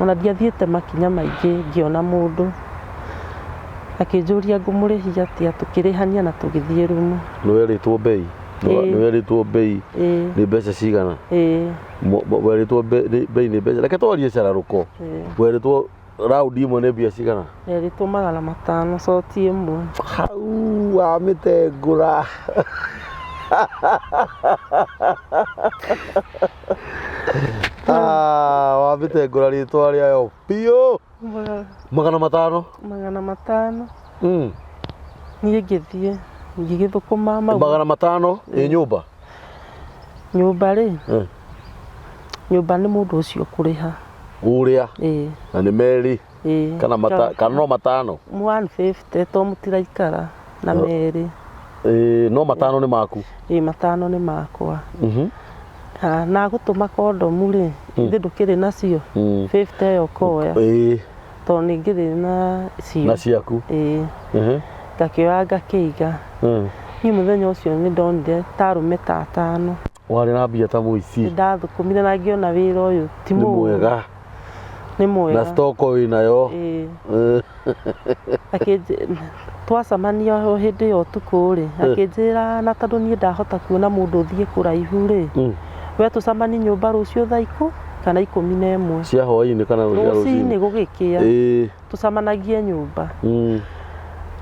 ona ndiathiĩte makinya maingĩ ngĩona mũndũ. Akĩnjũria ngũmũrĩhia atĩa, tũkĩrĩhania na tũgĩthiĩ rumu. Nĩ werĩtwo mbei? Ĩĩ. Nĩ werĩtwo mbei Ĩĩ. nĩ mbeca cigana? Ĩĩ. Werĩtwo mbei nĩ mbeca, reke twarie cararũko. Ĩĩ. Werĩtwo raundi ĩmwe nĩ mbia cigana? Nerĩtwo 500 coti ĩmwe. Hau wamĩtengũra. Ah, wamĩtengũra rĩtwa rĩayo biũ. 500? 500. Niĩ ngĩthiĩ ngĩgĩthũkũma mau. 500 ĩ nyũmba? Nyũmba rĩ, nyũmba nĩ mũndũ ũcio kũrĩha. Ũrĩa? Ĩĩ. Na nĩ merĩ? Ĩĩ. Kana kana no 5? 150 to mũtiraikara na merĩ. Ĩĩ, no 5 nĩ maku? Ĩĩ, 5 nĩ makwa. Ha, na gũtũma kondomu rĩ, ithe ndũkĩrĩ nacio? 50 ĩyo ũkoya. Ĩĩ. Tondũ nĩ ngĩrĩ na cio. Na ciaku. Ĩĩ. Ngakĩoya ngakĩiga. Niĩ mũthenya ũcio nĩ ndonire ta arũme ta 5. Warĩ na mbia ta mũici. Nĩ ndathũkũmire na ngĩona wĩra ũyũ ti Nĩ mũũru. mwega. Nĩ mwega. Na stoko wĩnayo. Ĩĩ. Twacemania o hĩndĩ ĩyo ũtukũ rĩ, akĩnjĩra na tondũ niĩ ndahota kuona mũndũ ũthiĩ kũraihu rĩ, we tũcemanie nyũmba rũciũ thaa ikũ kana 11. Cia hwaĩ-inĩ kana cia rũcinĩ gũgĩkĩa. Ĩĩ. Tũcemanagie nyũmba.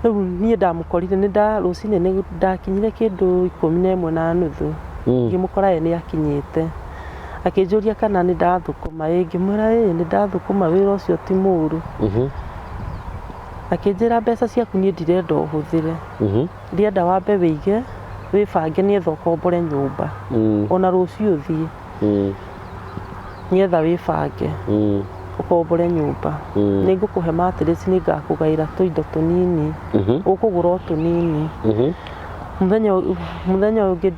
Rĩu niĩ ndamũkorire nĩ nda rũcinĩ nĩ ndakinyire kĩndũ 11:30. Ngĩmũkora ye nĩ akinyĩte. Akĩnjũria kana nĩ ndathũkũma. Ĩĩ, ngĩmwĩra ĩĩ nĩ ndathũkũma, wĩra ũcio ti mũũru. Akĩnjĩra mbeca ciaku niĩ ndirenda ũhũthĩre. Ndĩrenda wambe wĩige, wĩbange nĩgetha ũkombore nyũmba. Ona rũciũ ũthiĩ. Nĩgetha wĩbange. Ũkombore nyũmba. Nĩ ngũkũhe mattress, nĩ ngakũgaĩra tũindo tũnini. Ũkũgũra o tũnini. Mũthenya ũyũ ũngĩ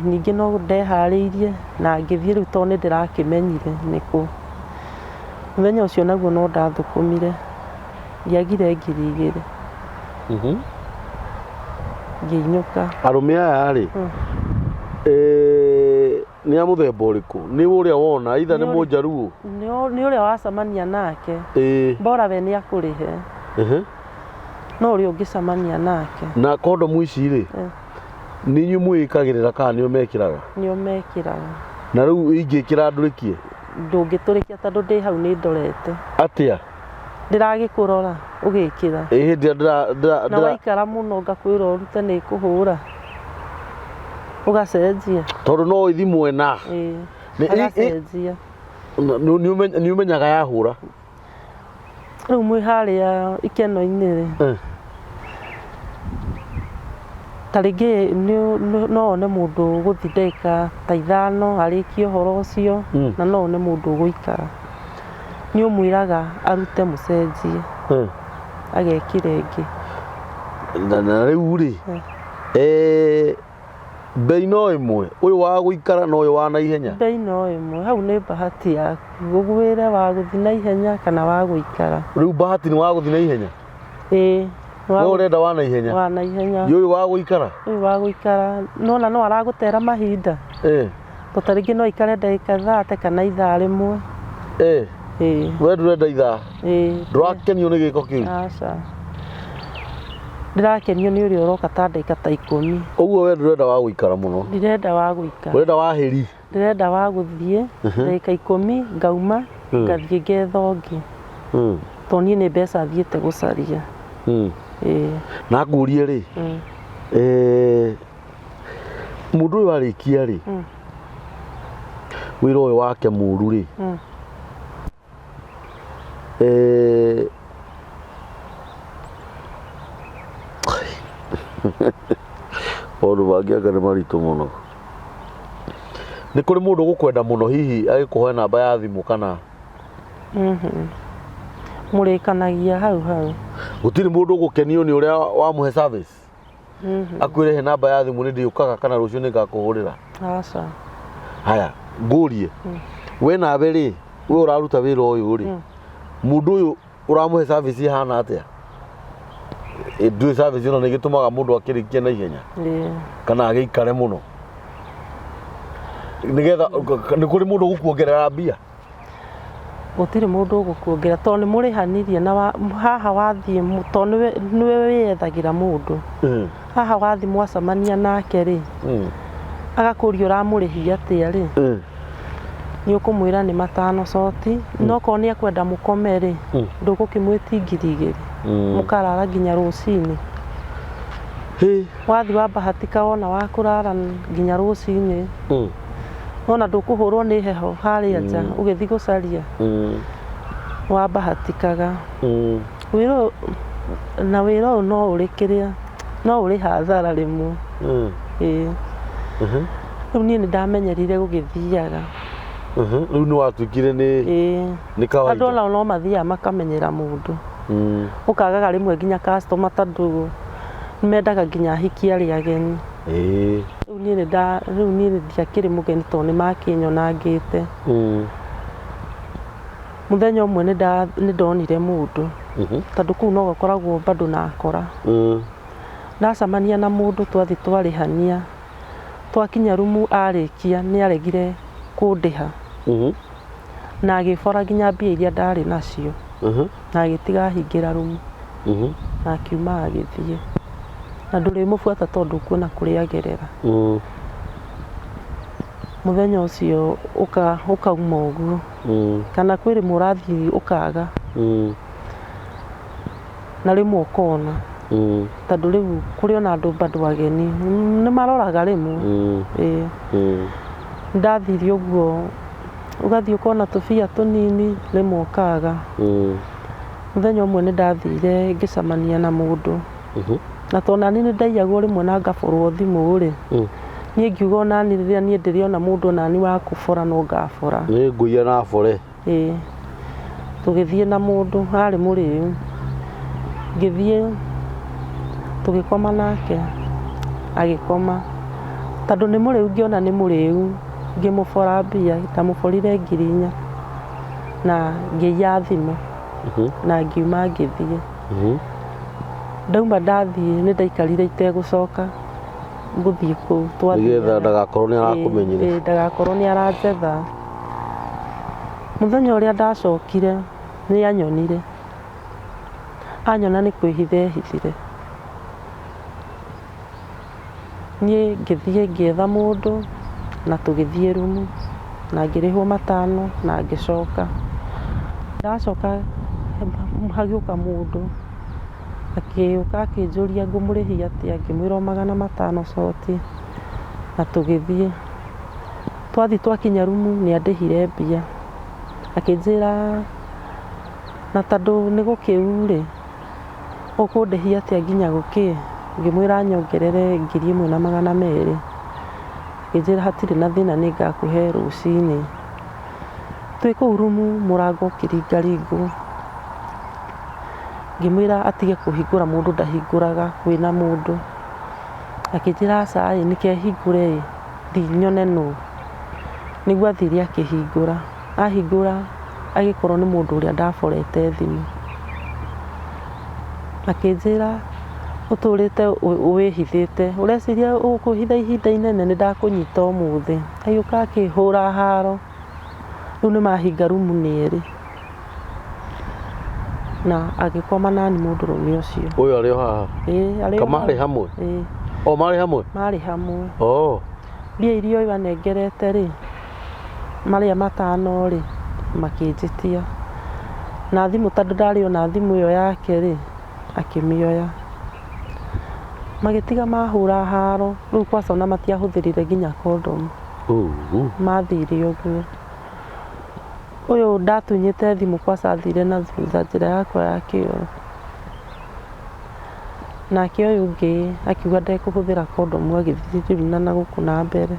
ningĩ no ndeharĩirie na ngĩthiĩ rĩu tondũ nĩ ndĩrakĩmenyire nĩkũ. Mũthenya ũcio naguo no ndathũkũmire. Ndiagire 2,000. Ngĩinũka. Arũme aya rĩ, nĩ a mũthemba ũrĩkũ? Nĩ ũrĩa wona, either nĩ mũnjaruo? Nĩ ũrĩa wacemania nake. Ĩĩ. Bora we nĩ akũrĩhe. No ũrĩa ũngĩcemania nake. Na kondomu ici rĩ, nĩ inyuĩ mwĩĩkagĩrĩra kana nĩo mekĩraga? Nĩo mekĩraga. Na rĩu ingĩkĩra ndũrĩkie? Ndũngĩtũrĩkia tondũ ndĩ hau nĩ ndorete. Atĩa? Ndĩragĩkũrora ũgĩkĩra. Ĩ hĩndĩ ĩrĩa Na waikara mũno ngakwĩra ũrute nĩ kũhũra. Ũgacenjia. Tondũ no ĩthi mwena. Ĩĩ. Agacenjia. Nĩ ũmenyaga yahũra? Rĩu mwĩ harĩa ikeno-inĩ rĩ, ta rĩngĩ no one mũndũ ũgũthiĩ ndagĩka ta 5 arĩkie ũhoro ũcio, na no one mũndũ ũgũikara. Nĩ ũmwĩraga arute mũcenjie. Agekĩra ĩngĩ. Na rĩu rĩ, mbei no ĩmwe, ũyũ wa gũikara na ũyũ wa naihenya? Mbei no ĩmwe, hau nĩ bahati yaku. Ũgwĩre wa gũthiĩ naihenya kana wa gũikara. Rĩu bahati nĩ wa gũthiĩ naihenya? Ĩĩ. We ũrenda wa naihenya? Wa naihenya. Ũyũ wa gũikara? Ũyũ wa gũikara. Nona no aragũtera mahinda. To ta rĩngĩ no aikare ndagĩka 30 kana ithaa rĩmwe. Ĩĩ. We ndũrenda ithaa? Ĩĩ. Ndũrakenio nĩ gĩko kĩu? Aca. Ndĩrakenio nĩ ũrĩa ũroka ta ndagĩka ta 10. Ũguo we ndũrenda wa gũikara mũno? Ndirenda wa gũikara. Ũrenda wa hĩri? Ndĩrenda wa gũthiĩ ndagĩka 10 ngauma ngathiĩ ngetha ũngĩ. Tondũ niĩ nĩ mbeca thiĩte gũcaria. Ĩĩ. Na ngũrie rĩ, mũndũ ũyũ arĩkia rĩ, wĩra ũyũ wake mũru rĩ, maũndũ mangĩ anga nĩ maritũ mũno. Nĩ kũrĩ mũndũ ũgũkwenda mũno hihi agĩkũhe namba ya thimũ kana? Mũrĩkanagia hau hau. Gũtirĩ mũndũ ũgũkenio nĩ ũrĩa wamũhe service? Akwĩre he namba ya thimũ nĩ ndĩũkaga kana rũciũ nĩ ngakũhũrĩra? Aca. Haya, ngũrie. We nawe rĩ, we ũraruta wĩra ũyũ rĩ, mũndũ ũyũ ũramũhe service ĩhana atĩa? Ndũĩ service ĩno nĩ ĩgĩtũmaga mũndũ akĩrĩkie na ihenya? Kana agĩikare mũno? Nĩgetha, nĩ kũrĩ mũndũ ũgũkuongerera mbia? Gũtirĩ mũndũ ũgũkuongerera tondũ nĩ mũrĩhanirie na haha wathiĩ tondũ nĩwe wĩyethagĩra mũndũ. Haha wathiĩ mwacemania nake rĩ, agakũria ũramũrĩhia atĩa rĩ, nĩ ũkũmwĩra nĩ 5 coti, no korwo nĩ ekwenda mũkome rĩ, ndũgũkĩmwĩti 2,000. Mũkarara nginya rũcinĩ. Wathiĩ wabahatika wona wa kũrara nginya rũcinĩ, wona ndũkũhũrwo nĩ heho harĩa nja ũgĩthiĩ gũcaria, wabahatikaga. Wĩra ũyũ na wĩra ũyũ no ũrĩ kĩrĩa, no ũrĩ hathara rĩmwe. Ĩĩ. Rĩu niĩ nĩ ndamenyerire gũgĩthiaga. Rĩu nĩ watuĩkire nĩ Ĩĩ. nĩ kawaida. Andũ onao no mathiaga makamenyera mũndũ. Ũkagaga rĩmwe nginya customer tondũ nĩmendaga nginya ahiki arĩa ageni. Ĩĩ. Rĩu niĩ nĩ rĩu niĩ ndiakĩrĩ mũgeni tondũ nĩ makĩnyonangĩte. Mũthenya ũmwe nĩ ndonire mũndũ. Tondũ kũu no gũkoragwo bado na akora. Ndacemania na mũndũ twathiĩ twarĩhania. Twakinya rumu arĩkia nĩ aregire kũndĩha. Na agĩbora nginya mbia iria ndarĩ nacio. Na agĩtiga ahingĩra rumu. Na akiuma agĩthiĩ. Na ndũrĩmũbuata tondũ ndũkuona kũrĩa agerera. Mũthenya ũcio ũkauma ũguo. Kana kwĩ rĩmwe ũrathiĩ ũkaga. Na rĩmwe ũkona. Tondũ rĩu kũrĩ ona andũ bado ageni nĩ maroraga rĩmwe. Ĩĩ. Ndathire ũguo ũgathiĩ ũkona tũbia tũnini rĩmwe ũkaga. Mũthenya ũmwe nĩ ndathire ngĩcemania na mũndũ. Na tondũ nani nĩ ndaiyagwo rĩmwe na ngaborwo thimũ rĩ, niĩ ngiuga onani rĩrĩa niĩ ndĩrĩona mũndũ onani wa kũbora no ngabora. Nĩ ngũiya na bore. Ĩĩ. Tũgĩthiĩ na mũndũ arĩ mũrĩu. Ngĩthiĩ tũgĩkoma nake agĩkoma. Tondũ nĩ mũrĩu ngĩona nĩ mũrĩu ngĩmũbora mbia, ndamũborire 4,000 na ngĩiya thimũ na ngiuma ngĩthiĩ. Ndauma ndathiĩ nĩ ndaikarire itegũcoka gũthiĩ kũu twathiaga. Nĩgetha ndagakorwo nĩ arakũmenyire. Ĩĩ, ndagakorwo nĩ aranjetha. Mũthenya ũrĩa ndacokire nĩ anyonire. Anyona nĩ kwĩhitha ehithire. Niĩ ngĩthiĩ ngĩetha mũndũ na tũgĩthiĩ rumu na ngĩrĩhwo 5 na ngĩcoka. Ndacoka hagĩũka mũndũ akĩũka akĩnjũria ngũmũrĩhia atĩa, ngĩmwĩra o 500 coti na tũgĩthiĩ. Twathiĩ twakinya rumu nĩ andĩhire mbia akĩnjĩra na tondũ nĩ gũkĩu rĩ, ũkũndĩhia atĩa nginya gũkĩe? Ngĩmwĩra nyongerere 1,200. Akĩnjĩra hatirĩ na thĩna nĩ ngakũhe rũcinĩ. Twĩ kũu rumu mũrango ũkĩringaringwo. Ngĩmwĩra atige kũhingũra mũndũ ndahingũraga kwĩna mũndũ. Akĩnjĩra aca ĩ nĩke hingũre ĩ thiĩ nyone nũ. Nĩguo athire akĩhingũra. Ahingũra agĩkorwo nĩ mũndũ ũrĩa ndaborete thimũ. Akĩnjĩra ũtũrĩte wĩhithĩte, ũreciria ũkwĩhitha ihinda inene nĩ ndakũnyita ũmũthĩ. Agĩũka akĩhũra haro. Rĩu nĩ mahinga rumu nĩ erĩ. Na agĩkoma nani mũndũrũme ũcio. Ũyũ arĩ o haha? Ĩĩ, arĩ o Ka marĩ haha. hamwe? Ĩĩ. O marĩ hamwe? Marĩ hamwe. Oh. Mbia iria ũyũ anengerete rĩ, marĩa 5 rĩ, makĩnjĩtia. Na thimũ tondũ ndarĩ ona thimũ ĩyo yake rĩ, akĩmĩoya. Magĩtiga mahũra haro, rĩu kwaca ona matiahũthĩrire nginya kondomu. Mathire ũguo. Ũyũ ndatunyĩte thimũ kwaca athire na thutha njĩra yakwa ya kĩoro. Nake ũyũ ũngĩ akiuga ndekũhũthĩra kondomu agĩthiĩ rĩu na gũkũ na mbere.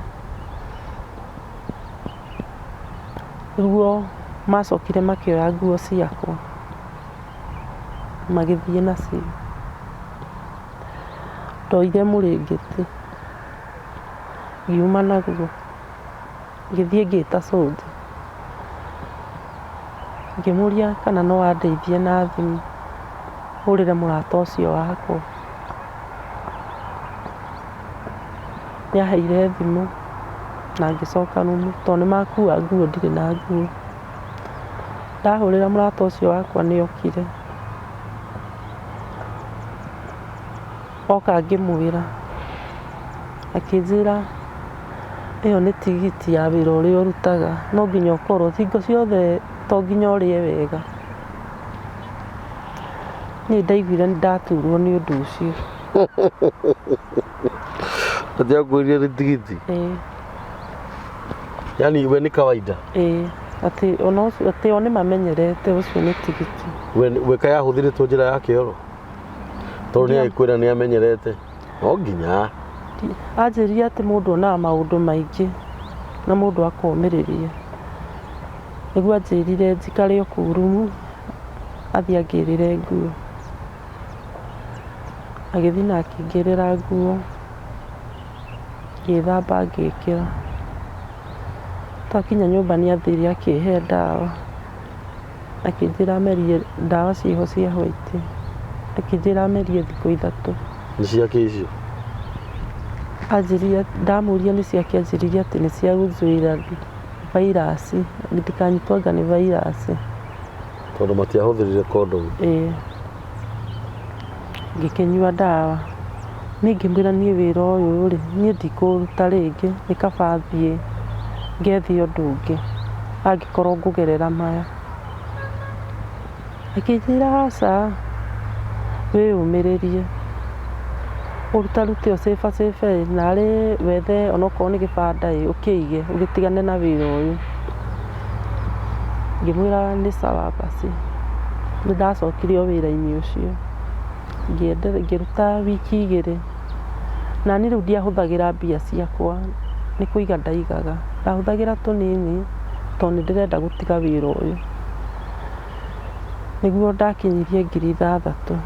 Nĩguo macokire makĩoya nguo ciakwa magĩthiĩ nacio. Ndoire mũrĩngĩti ngiuma naguo ngĩthiĩ ngĩta soldier ngĩmũria kana no andeithie na thimũ hũrĩre mũrata ũcio wakwa. Nĩ aheire thimũ na ngĩcoka rumu tondũ nĩ makua nguo ndirĩ na nguo. Ndahũrĩra mũrata ũcio wakwa nĩ okire. Oka ngĩmwĩra, akĩnjĩra ĩyo nĩ tigiti ya wĩra ũrĩa ũrutaga, no nginya ũkorwo hingo ciothe to nginya ũrĩe wega. Niĩ ndaiguire nĩ ndaturwo nĩ ũndũ ũcio. Atĩ akwĩrire nĩ tigiti? Ĩĩ. Yani we nĩ kawaida? Ĩĩ, atĩ ona ũcio atĩ o nĩ mamenyerete ũcio nĩ tigiti. We we kaĩ ahũthĩrĩtwo njĩra ya kĩoro? Tondũ nĩ agĩkwĩra nĩ amenyerete. No nginya. Anjĩrire atĩ mũndũ onaga maũndũ maingĩ na mũndũ akomĩrĩria. Nĩguo anjĩrire njikare o kũu rumu athiĩ angĩrĩre nguo. Agĩthiĩ na akĩngĩrĩra nguo, ngĩthamba ngĩkĩra. Twakinya nyũmba nĩ athire akĩhe ndawa, akĩnjĩra merie ndawa ciĩho cia white, akĩnjĩra merie thikũ 3. Nĩ cia kĩ icio? Anjĩrire, ndamũria nĩ cia kĩ anjĩrire atĩ nĩ cia gũzuia virus, ndikanyitwo anga nĩ virus. Tondũ matiahũthĩrire condom. Ĩĩ. Ngĩkĩnyua ndawa. Niĩ ngĩmwĩra niĩ wĩra ũyũ rĩ, niĩ ndikũũruta rĩngĩ, nĩ kaba thiĩ ngethe ũndũ ũngĩ angĩkorwo ngũgerera maya. Akĩnjĩra aca, wĩyũmĩrĩrie, ũrutarute ũcĩbacĩbe ĩ, narĩ wethe onokorwo nĩ gĩbanda ĩ, ũkĩige ũgĩtigane na wĩra ũyũ. Ngĩmwĩra nĩ sawa basi. Nĩ ndacokire o wĩra-inĩ ũcio, ngĩruta wiki 2. Na niĩ rĩu ndiahũthagĩra mbia ciakwa, nĩ kũiga ndaigaga. Ndahũthagĩra tũnini tondũ nĩ ndĩrenda gũtiga wĩra ũyũ. Nĩguo ndakinyirie 6,000,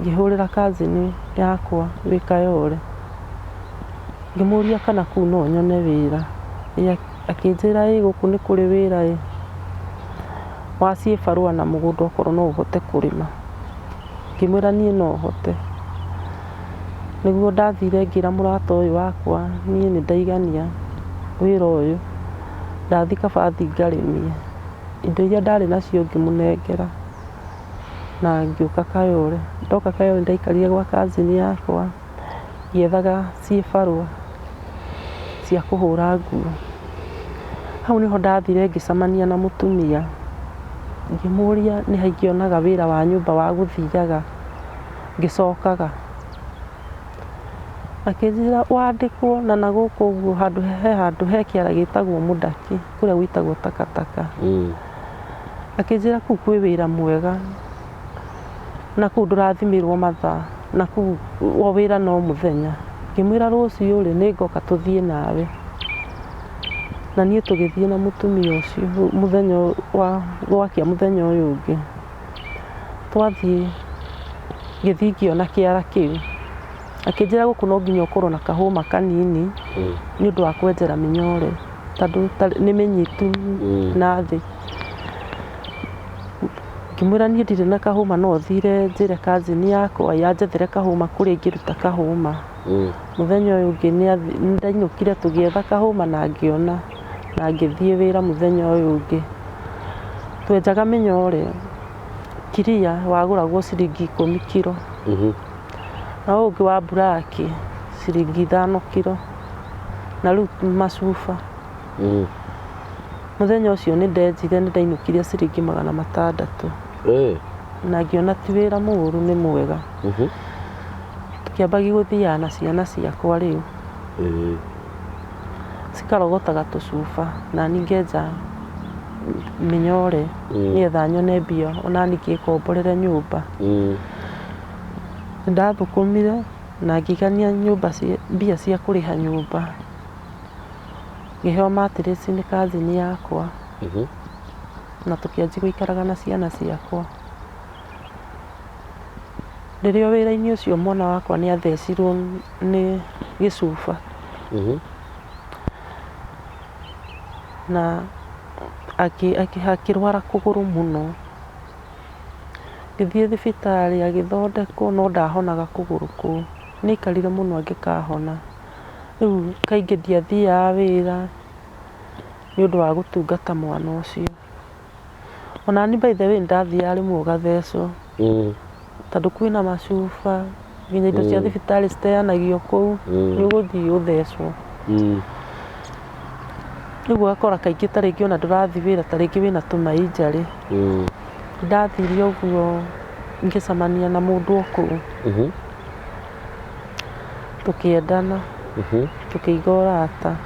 ngĩhũrĩra cousin yakwa wĩ Kayole. Ngĩmũria kana kũu no nyone wĩra. Akĩnjĩra ĩ gũkũ nĩ kũrĩ wĩra ĩ, wa ciĩbarũa na mũgũnda okorwo no ũhote kũrĩma. Ngĩmwĩra niĩ no hote. Nĩguo ndathire ngĩra mũrata ũyũ wakwa niĩ nĩ ndaigania wĩra ũyũ, ndathiĩ kaba thiĩ ngarĩmie. Indo iria ndarĩ nacio ngĩmũnengera na ngĩũka Kayole. Ndoka Kayole ndaikarire gwa cousin yakwa ngĩethaga ciĩbarũa cia kũhũra nguo. Hau nĩho ndathire ngĩcemania na mũtumia, ngĩmũria nĩ ha ingĩonaga wĩra wa nyũmba wa gũthiaga ngĩcokaga. Akĩnjĩra wandĩkwo na nagũkũ ũguo handũ he handũ he kĩara gĩtagwo Mũndaki kũrĩa gwĩtagwo takataka. Akĩnjĩra kũu kwĩ wĩra mwega na kũu ndũrathimĩrwo mathaa na kũu o wĩra no mũthenya. Ngĩmwĩra rũciũ rĩ nĩ ngoka tũthiĩ nawe. Na niĩ tũgĩthiĩ na mũtumia ũcio mũthenya wa gwakia mũthenya ũyũ ũngĩ. Twathiĩ ngĩthiĩ ngĩona kĩara kĩu. Akĩnjĩra gũkũ no nginya ũkorwo na kahũma kanini nĩ ũndũ wa kwenjera mĩnyore tondũ nĩ mĩnyitu na thĩ. Ngĩmwĩra niĩ ndirĩ na kahũma no thire njĩre cousin yakwa anjethere kahũma kũrĩa ingĩruta kahũma. Mũthenya ũyũ ũngĩ nĩ ndainũkire tũgĩetha kahũma na ngĩona na ngĩthiĩ wĩra mũthenya ũyũ ũngĩ. Twenjaga mĩnyore kiria wagũragwo ciringi 10 kiro. Na ũyũ ũngĩ wa mburaki ciringi 5 kiro. Na rĩu macuba. Mũthenya ũcio nĩ ndenjire nĩ ndainũkirie ciringi 600. Na ngĩona ti wĩra mũũru nĩ mwega. Tũkĩambagia gũthiaga na ciana ciakwa rĩu. Cikarogotaga tũcuba na niĩ ngenja mĩnyore nĩgetha nyone mbia ona niĩ ngĩkomborere nyũmba. Nĩ ndathũkũmire na ngĩigania nyũmba mbia cia kũrĩha nyũmba. Ngĩheo mattress nĩ cousin yakwa. Na tũkĩanjia gũikaraga na ciana ciakwa. Rĩrĩa wĩra-inĩ ũcio mwana wakwa nĩ athecirwo nĩ gĩcuba. Na akĩrwara kũgũrũ mũno. Ngĩthiĩ thibitarĩ agĩthondekwo no ndahonaga kũgũrũ kũu. Nĩ aikarire mũno angĩkahona. Rĩu kaingĩ ndiathiaga wĩra nĩ ũndũ wa gũtungata mwana ũcio. Ona ni by the way ndathiaga rĩmwe ũgathecwo tondũ kwĩna macuba nginya indo cia thibitarĩ citeanagio kũu, nĩ ũgũthiĩ ũthecwo. Rĩu ũgakora kaingĩ ta rĩngĩ ona ndũrathiĩ wĩra ta rĩngĩ wĩna tũmainjarĩ. Ndathire ũguo ngĩcemania na mũndũ o kũu, tũkĩendana, tũkĩiga ũrata.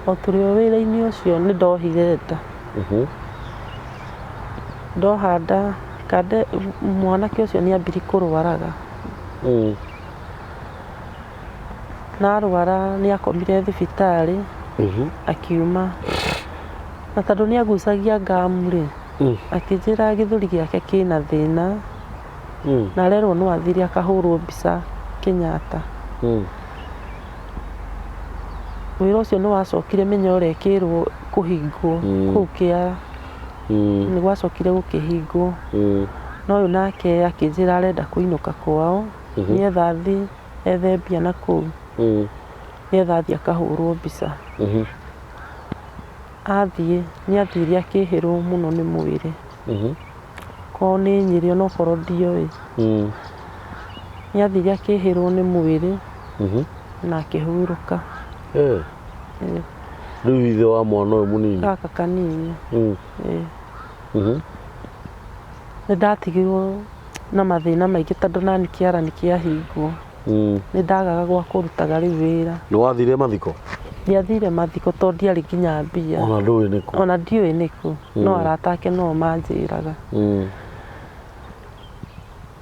O tũrĩ o wĩra-inĩ ũcio nĩ ndohire nda. Ndoha nda, kande mwanake ũcio nĩ ambirie kũrwaraga. Na arwara nĩ akomire thibitarĩ akiuma. Na tondũ nĩ agucagia ngamu rĩ, akĩnjĩra gĩthũri gĩake kĩna thĩna na arerwo no athire akahũrwo mbica Kenyatta. Wĩra ũcio nĩ wacokire menya ũrĩa ĩkĩrwo kũhingwo kũu kĩa nĩ gwacokire gũkĩhingwo. Na ũyũ nake akĩnjĩra arenda kũinũka kwao nĩgetha athiĩ ethe mbia na kũu nĩgetha athiĩ akahũrwo mbica. Athiĩ nĩ athire akĩhĩrwo mũno nĩ mwĩrĩ. Korwo nĩ Nyĩrĩ onokorwo ndioĩ. Nĩ athire akĩhĩrwo nĩ mwĩrĩ na akĩhurũka. Rĩu ithe wa mwana ũyũ mũnini? Gaka kanini. Nĩ ndatigirwo na mathĩna maingĩ tondũ nani kĩara nĩ kĩahingwo. Nĩ ndagaga gwa kũrutaga rĩu wĩra. Nĩ wathire mathiko? Ndiathire mathiko tondũ ndiarĩ nginya mbia. Ona ndũĩ nĩkũ? Ona ndiũĩ nĩkũ. No arata ake no manjĩraga.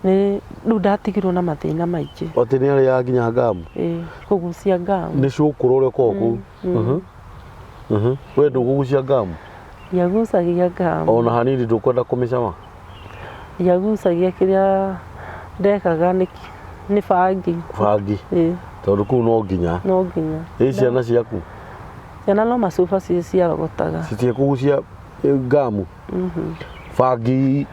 Nĩ rĩu ndatigirwo na mathĩna maingĩ. Atĩ nĩ arĩaga nginya ngamu? Ĩĩ, kũgucia ngamu. Nĩ cũkũrũ ũrĩa ũkoragwo kũu? We ndũkũgucia ngamu? Ndiagucagia ngamu. Ona hanini ndũkwenda kũmĩcama? Ndiagucagia, kĩrĩa ndekaga nĩ bangi. Bangi? Ĩĩ. Tondũ kũu no nginya. No nginya. Ĩ ciana ciaku? Ciana no macuba ciarogotaga. Citiekũgucia ngamu? Bangi.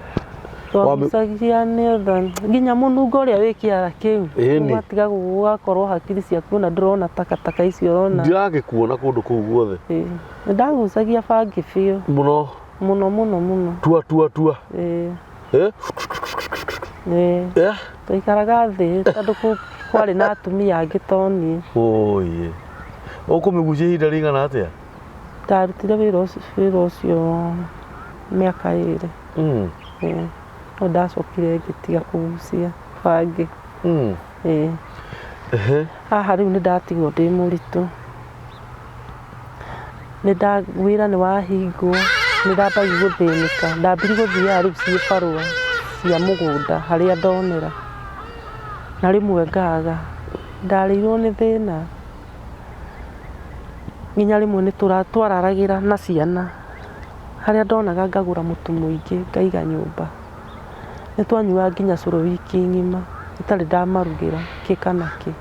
Twagucagia nĩgetha nginya mũnungo ũrĩa wĩ kĩara kĩu ũgatiga gũgakorwo hakiri ciaku ona ndũrona takataka icio ũrona. Ndiragĩkuona kũndũ kũu guothe. Ĩĩ. Nĩ ndagucagia bangi biũ. Mũno. Mũno mũno mũno. Tua tua tua. Ĩĩ. Ĩĩ. Twaikaraga thĩ tondũ kwarĩ na atumia angĩ to niĩ. Oye. Ũkũmĩgucia ihinda rĩigana atĩa? Ndarutire wĩra ũcio mĩaka 2. Ĩĩ. No ndacokire ngĩtiga kũgucia bangi. Ĩĩ. Haha rĩu nĩ ndatigwo ndĩ mũritũ. Wĩra nĩ wahingwo, nĩ ndambagia gũthĩnĩka. Ndambirie gũthiaga rĩu ciĩbarũa cia mũgũnda harĩa ndonera. Na rĩmwe ngaga. Ndarĩirwo nĩ thĩna. Nginya rĩmwe nĩ twararagĩra na ciana. Harĩa ndonaga ngagũra mũtu mũingĩ ngaiga nyũmba. Nĩ twanyuaga nginya cũrũ wiki ng'ima itarĩ ndamarugĩra kĩ kana kĩ.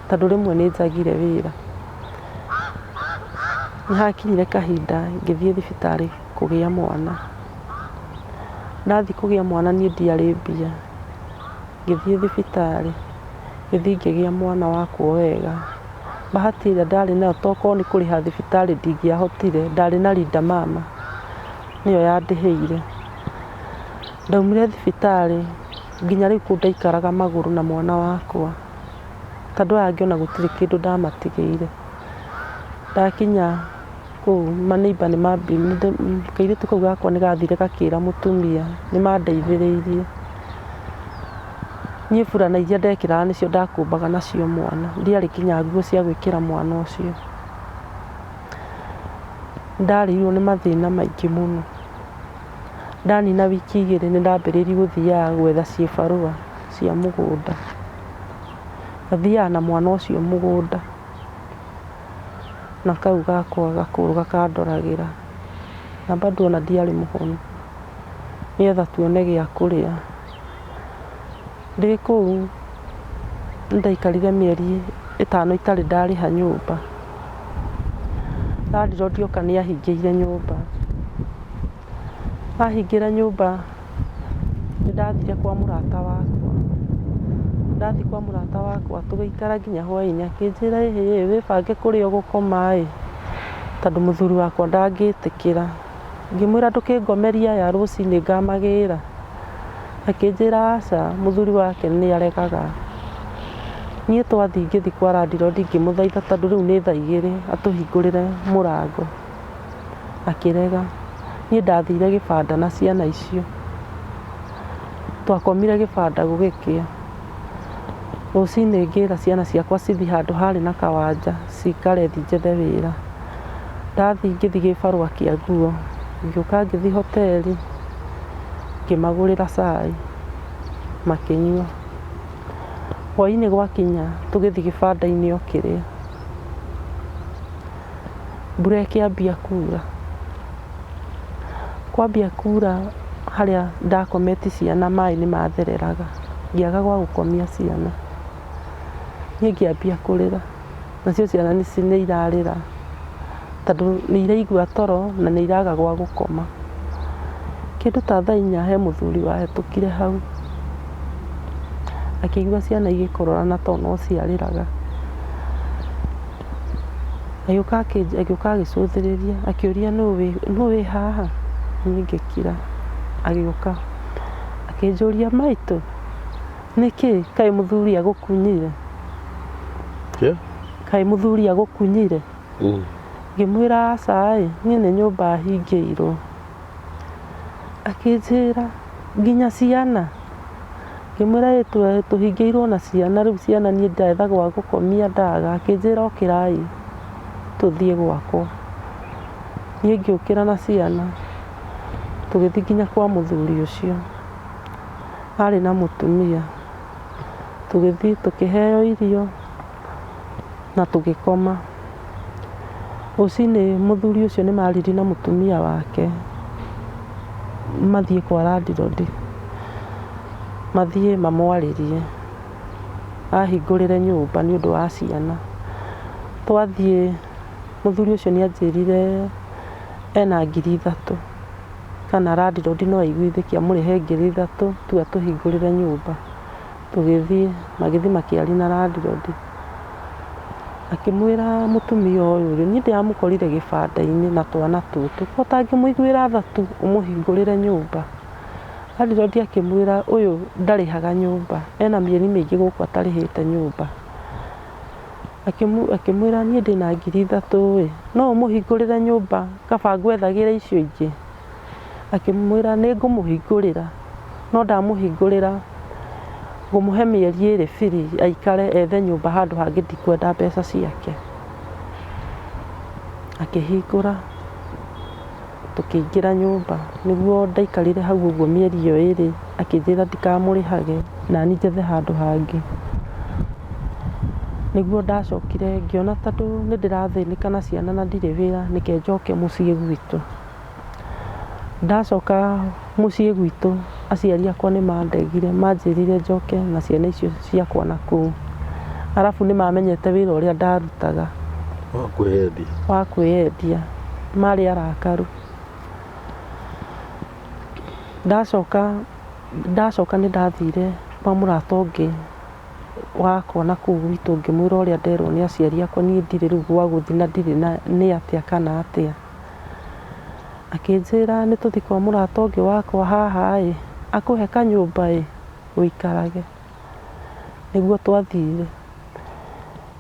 Tondũ rĩmwe nĩ njagire wĩra. Nĩ hakinyire kahinda ngĩthiĩ thibitarĩ kũgĩa mwana. Ndathiĩ kũgĩa mwana niĩ ndiarĩ mbia. Ngĩthiĩ thibitarĩ, ngĩthiĩ ngĩgĩa mwana wakwa wega. Bahati ĩrĩa ndarĩ nayo tokorwo nĩ kũrĩha thibitarĩ ndingĩahotire, ndarĩ na Linda Mama nĩyo yandĩhĩire. Ndaumire thibitarĩ nginya rĩu kũu ndaikaraga magũrũ na mwana wakwa. Tondũ aya angĩ ona gũtirĩ kĩndũ ndamatigĩire. Ndakinya kũu maneiba nĩ kairĩtu kau gakwa nĩ gathire gakĩra mũtumia nĩ mandeithĩrĩirie. Niĩ burana iria ndekĩraga nĩcio ndakũmbaga nacio mwana. Ndiarĩ nginya nguo cia gwĩkĩra mwana ũcio. Ndarĩirwo nĩ mathĩna maingĩ mũno. Ndanina wiki 2 nĩ ndambĩrĩirie gũthiaga gwetha ciĩbarũa cia mũgũnda. Ngathiaga na mwana ũcio mũgũnda. Na kau gakwa gakũrũ gakandoragĩra. Na bado ona ndiarĩ mũhonu. Nĩgetha tuone gĩa kũrĩa. Ndĩ kũu nĩ ndaikarire mĩeri 5 itarĩ ndarĩha nyũmba. Landlord oka nĩ ahingĩire nyũmba. Ahingĩra nyũmba nĩ ndathire kwa mũrata wakwa. Ndathiĩ kwa mũrata wakwa tũgĩikara nginya hwaĩ-inĩ akĩnjĩra ĩhĩ wĩbange kũrĩa ũgũkoma ĩ tondũ mũthuri wakwa ndangĩtĩkĩra. Ngĩmwĩra ndũkĩngomeria aya rũcinĩ ngamagĩra. Akĩnjĩra aca, mũthuri wake nĩ aregaga. Niĩ twathiĩ ngĩthiĩ kwa landlord ngĩmũthaitha tondũ rĩu nĩ thaa 2 atũhingũrĩre mũrango. Akĩrega. Niĩ ndathire gĩbanda na ciana icio. Twakomire gĩbanda gũgĩkĩa. Rũcinĩ ngĩra ciana ciakwa cithiĩ handũ harĩ na kawanja cikare thiĩ njethe wĩra. Ndathiĩ ngĩthiĩ gĩbarũa kĩa nguo, ngĩũka ngĩthiĩ hoteri ngĩmagũrĩra cai makĩnyua. Hwainĩ gwakinya tũgĩthiĩ gĩbanda-inĩ o kĩrĩa, mbura ĩkĩambia kura. Kwambia kura harĩa ndakometie ciana maĩ nĩ mathereraga, ngĩaga gwa gũkomia ciana. Niĩ ngĩambia kũrĩra, nacio ciana nĩ irarĩra tondũ nĩ iraigua toro na nĩ iraga gwa gũkoma. Kĩndũ ta thaa 4 he mũthuri wahĩtũkire hau, akĩigua ciana igĩkorora na tondũ no ciarĩraga. Agĩũka agĩcũthĩrĩria akĩũria nũ wĩ haha? Niĩ ngĩkira. Agĩũka akĩnjũria maitũ nĩkĩ kaĩ mũthuri agũkunyire? Kaĩ mũthuri agũkunyire? Ngĩmwĩra aca ĩ, niĩ nĩ nyũmba hingĩirwo. Akĩnjĩra nginya ciana? Ngĩmwĩra ĩ tũhingĩirwo na ciana rĩu ciana niĩ ndetha gwa gũkomia ndaga. Akĩnjĩra ũkĩrai tũthiĩ gwakwa. Niĩ ngĩũkĩra na ciana tũgĩthiĩ nginya kwa mũthuri ũcio. Arĩ na mũtumia. Tũgĩthiĩ tũkĩheo irio na tũgĩkoma. Rũcinĩ mũthuri ũcio nĩ maririe na mũtumia wake mathiĩ kwa landlord, mathiĩ mamwarĩrie ahingũrĩre nyũmba nĩ ũndũ wa ciana. Twathiĩ mũthuri ũcio nĩ anjĩrire ena 3,000 kana landlord no aiguithĩke amũrĩhe 3,000 tu atũhingũrĩre nyũmba. Tũgĩthiĩ, magĩthiĩ makĩaria na landlord. Akĩmwĩra mũtumia ũyũ rĩ, niĩ ndĩramũkorire gĩbanda-inĩ na twana tũtũ, ko ũtangĩmũiguĩra tha tu ũmũhingũrĩre nyũmba. Landlord akĩmwĩra ũyũ ndarĩhaga nyũmba, ena mĩeri mĩingĩ gũkũ atarĩhĩte nyũmba. Akĩmwĩra niĩ ndĩna 3,000 ĩ, no ũmũhingũrĩre nyũmba kaba ngwethagĩre icio ingĩ. Akĩmwĩra nĩ ngũmũhingũrĩra, no ndamũhingũrĩra ngũmũhe mĩeri 2 free aikare ethe nyũmba handũ hangĩ ndikwenda mbeca ciake. Akĩhingũra tũkĩingĩra nyũmba, nĩguo ndaikarire hau ũguo mĩeri ĩyo 2 akĩnjĩra ndikamũrĩhage nani njethe handũ hangĩ. Nĩguo ndacokire ngĩona tondũ nĩ ndĩrathĩnĩka na ciana na ndirĩ wĩra nĩke njoke mũciĩ gwitũ. Ndacoka mũciĩ gwitũ aciari akwa nĩ mandegire, manjĩrire njoke na ciana icio ciakwa na kũu. Arabu nĩ mamenyete wĩra ũrĩa ndarutaga. Wa kwĩyendia. Wa kwĩyendia. Marĩ arakaru. Ndacoka nĩ ndathire kwa mũrata ũngĩ wakwa na kũu gwitũ ngĩmwĩra ũrĩa nderwo nĩ aciari akwa niĩ ndirĩ rĩu gwa gũthiĩ na ndirĩ na nĩ atĩa kana atĩa. Akĩnjĩra nĩ tũthiĩ kwa mũrata ũngĩ wakwa haha ĩ, akũhe kanyũmba ĩ, ũikarage. Nĩguo twathire.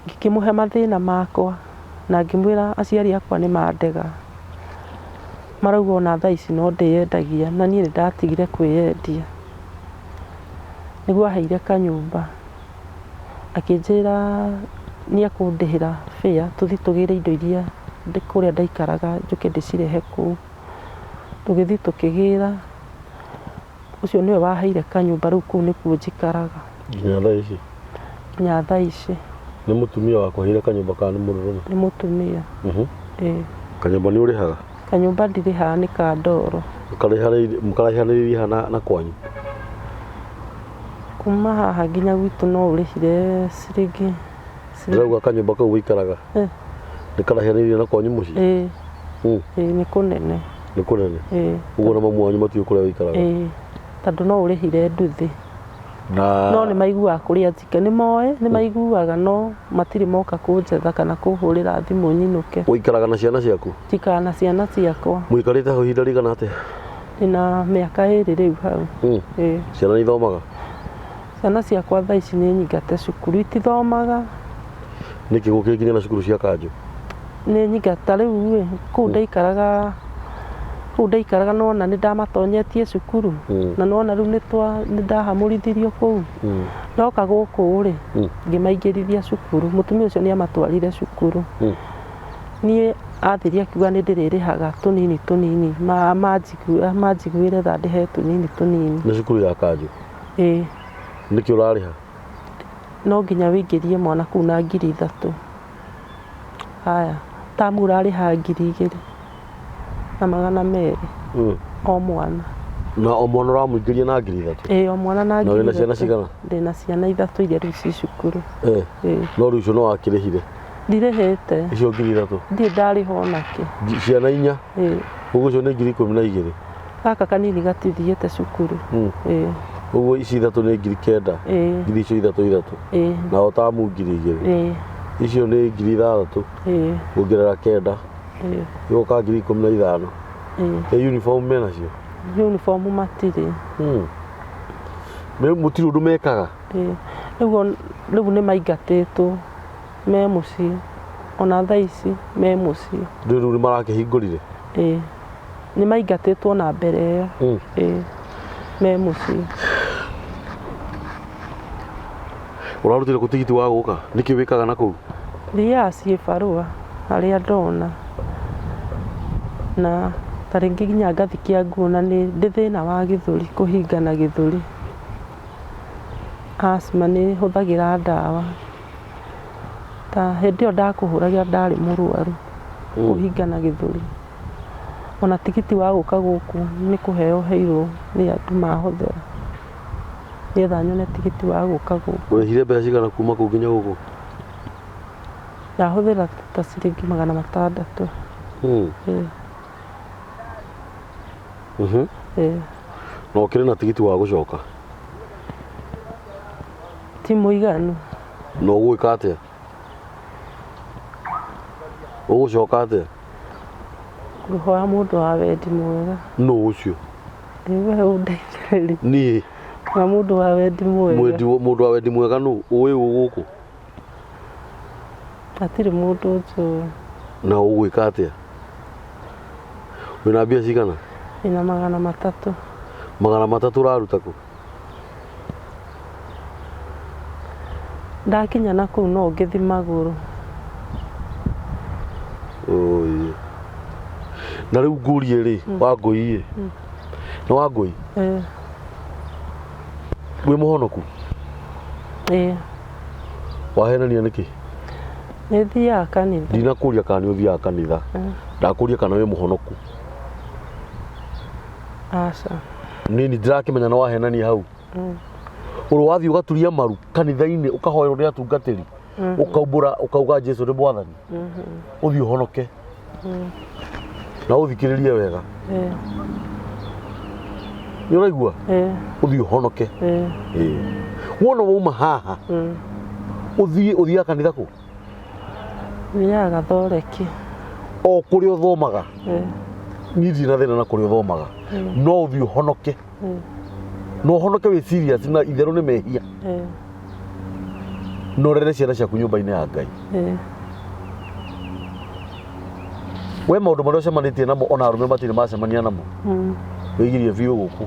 Ngĩkĩmũhe mathĩna makwa na ngĩmwĩra aciari akwa nĩ mandega. Marauga ona thaa ici no ndĩyendagia na niĩ nĩ ndatigire kwĩyendia. Nĩguo aheire kanyũmba akĩnjĩra nĩ ekũndĩhĩra fare tũthiĩ tũgĩre indo iria kũrĩa ndaikaraga njũke ndĩcirehe kũu. Tũgĩthiĩ tũkĩgĩra, ũcio nĩwe waheire kanyũmba rĩu kũu nĩkuo njikaraga. Nginya thaa ici? Nginya thaa ici. Nĩ mũtumia wakũheire kanyũmba kana nĩ mũndũrũme? Nĩ mũtumia. Ĩĩ. Kanyũmba nĩ ũrĩhaga? Kanyũmba ndirĩhaga nĩ ka ndoro. Mũkaraihanĩrĩria na kwanyu? Kuma haha nginya gwitũ no ũrĩhire ciringi. Ndĩrauga kanyũmba kau ũikaraga nĩ karaihanĩrĩirie na kwanyu mũciĩ? Ĩĩ. Ĩĩ nĩ kũnene. Nĩ kũnene? Ĩĩ. Ũguo na mamu wanyu matiũĩ kũrĩa ũikaraga? Ĩĩ, tondũ no ũrĩhire nduthi. Na No nĩ maiguaga kũrĩa njike nĩ moĩ, nĩ maiguaga no matirĩ moka kũnjetha kana kũhũrĩra thimũ nyinũke. Ũikaraga na ciana ciaku? Njikaraga na ciana ciakwa. Mũikarĩte hau ihinda rĩigana atĩa? Ndĩna mĩaka ĩrĩ rĩu hau. Ĩĩ. Ciana nĩ ithomaga? Ciana ciakwa thaa ici nĩ nyingate cukuru, itithomaga. Nĩkĩ gũkĩrĩ nginya na cukuru cia kanjũ? Nĩ nyingata rĩu ĩ, kũu ndaikaraga, kũu ndaikaraga nĩwona nĩ ndamatonyetie cukuru, na nĩwona rĩu nĩ ndahamũrithirio kũu. Ndoka gũkũ rĩ, ngĩmaingĩrithia cukuru, mũtumia ũcio nĩ amatwarire cukuru. Niĩ athirie akiuga nĩ ndĩrĩrĩhaga tũnini tũnini, manjiguĩre tha ndĩhe tũnini tũnini. Nĩ cukuru ya kanjũ? Ĩĩ. Nĩkĩ ũrarĩha? No nginya wĩingĩrie mwana kũu na 3000. Haya, tamu ũrarĩha 2200 o mwana. Na o mwana ũramũingĩria na 3000? Ĩĩ, o mwana na Na wĩna ciana 3000. cigana? Ndĩna ciana ithatũ iria rĩu ci cukuru. Ĩĩ. No rĩu icio no wakĩrĩhire? Ndirĩhĩte. Icio 3000? Ndirĩ ndarĩha onakĩ. Ciana inya? Ĩĩ. Ũguo icio nĩ 12,000? Gaka kanini gatithiĩte cukuru. Ĩĩ. Ũguo ici ithatũ nĩ 9000? Ĩĩ. Ngiri icio ithatũ ithatũ? Ĩĩ. Na o tamu 2000? Ĩĩ. Icio nĩ 6000? Ĩĩ. Kuongerera kenda? Ĩĩ. Igoka 15,000? Ĩĩ. Ĩ uniform menacio? Uniform matirĩ. Mũtirĩ ũndũ mekaga? Ĩĩ. Rĩu nĩ maingatĩtwo me mũciĩ. Ona thaa ici me mũciĩ. Rĩu nĩ marakĩhingũrire? Ĩĩ. Nĩ maingatĩtwo na mbere ĩyo. Ĩĩ. Me mũciĩ. Ũrarutire kũ tigiti wa gũka? Nĩkĩ wĩkaga na kũu? Thiaga ciĩbarũa harĩa ndona. Na ta rĩngĩ nginya ngathikia nguo na nĩ ndĩ thĩna wa gĩthũri, kũhingana gĩthũri. Asthma nĩ hũthagĩra ndawa. Ta hĩndĩ ĩyo ndakũhũragĩra ndarĩ mũrwaru, kũhingana gĩthũri. Ona tigiti wa gũka gũkũ nĩ kũheo heirwo nĩ andũ mahũthĩra. Nĩgetha nyone tigiti wa gũka gũkũ. Ũrĩhire mbeca cigana kuma kũu nginya gũkũ? Ndahũthĩra ta ciringi 600. Ĩĩ. Ĩĩ. Na ũkĩrĩ na tigiti wa gũcoka? Ti mũiganu. Na ũgwĩka atĩa? Ũgũcoka atĩa? Ngũhoya mũndũ wa wendi mwega. Nũ ũcio? Nĩ we ũndeithĩrĩrie. Niĩ? Na mũndũ wa wendi mwega. Mũndũ wa wendi mwega nũ? Ũĩ ũ gũkũ? Hatirĩ mũndũ njũĩ. Na ũgwĩka atĩa? Wĩna mbia cigana? Ndĩna 300. 300 ũraruta kũ? Ndakinya na kũu no ngĩthi magũrũ. Oi. Na rĩu ngũrie rĩ, Wangũi ĩ? Nĩ Wangũi? Ĩĩ. Wĩ mũhonoku? Ĩĩ. Wahenania nĩkĩ? Nĩ thiaga kanitha. Ndinakũria kana nĩ ũthiaga kanitha. Ndakũria kana wĩ mũhonoku. Aca. Nini ndirakĩmenya nĩ wahenania hau. Ũrĩ wathiĩ ũgaturia maru kanitha-inĩ ũkahoerwo nĩ atungatĩri. Ũkaumbũra ũkauga Jesu nĩ mwathani. Ũthiĩ ũhonoke. Na ũthikĩrĩrie wega. Nĩ ũraigua? Ũthiĩ ũhonoke. Ĩĩ. Wona wauma haha, ũthiĩ ũthiaga kanitha kũ? Thiaga Gathoreki. O kũrĩa ũthomaga. Niĩ ndirĩ na thĩna na kũrĩa ũthomaga. No ũthiĩ ũhonoke. Na ũhonoke wĩ serious na itherũ nĩ mehia. Na ũrere ciana ciaku nyũmba-inĩ ya Ngai. We maũndũ marĩa ũcemanĩtie namo ona arũme matirĩ macemania namo. Wĩgirie biũ gũkũ.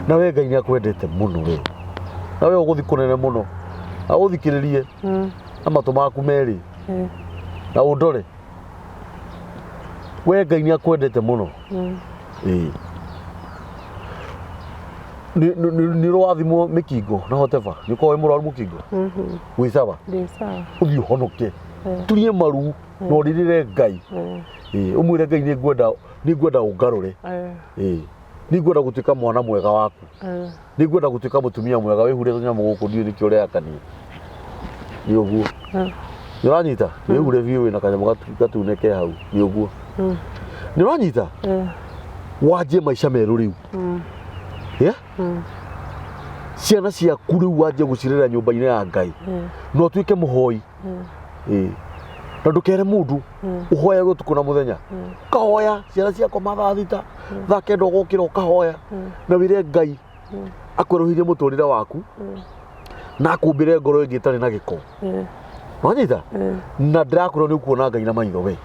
Na we Ngai nĩ akwendete mũno we. Na we ũgũthiĩ kũnene mũno. Na ũthikĩrĩrie na matũ maku merĩ. Na ũndore. We Ngai nĩ akwendete mũno. Ĩĩ. Nĩ ũrathimwo mĩkingo na whatever. Nĩ ũkoragwo wĩ mũrwaru mũkingo? Wĩ sawa? Ndĩ sawa. Ũthiĩ ũhonoke. Turie maru na ũrĩrĩre Ngai. Ĩĩ, ũmwĩre Ngai nĩ ngwenda ũngarũre. Ĩĩ. Nĩ ngwenda gũtuĩka mwana mwega waku. Nĩ ngwenda gũtuĩka mũtumia mwega wĩhure tũnyamũ gũkũ ndiũĩ nĩkĩ ũreyakania. Nĩ ũguo. Nĩ ũranyita? Wĩhure biũ wĩna kanyamũ gatune ke hau. Nĩ ũguo. Nĩ ũranyita? Wanjie maica merũ rĩu. Yeah? Ciana ciaku rĩu wanjie gũcirera nyũmba-inĩ ya Ngai na ũtuĩke mũhoi. Ĩĩ. Na ndũkere mũndũ, ũhoyage ũtukũ na mũthenya, ũkahoya ciana ciakwa mathaa 6, thaa 9 ũgokĩra ũkahoya na wĩre Ngai akwerũhĩrie mũtũrĩre waku na akũmbĩre ngoro ĩngĩ ĩtarĩ na gĩko. Wanyita? Na ndĩrakwĩra nĩ ũkuona Ngai na maitho we.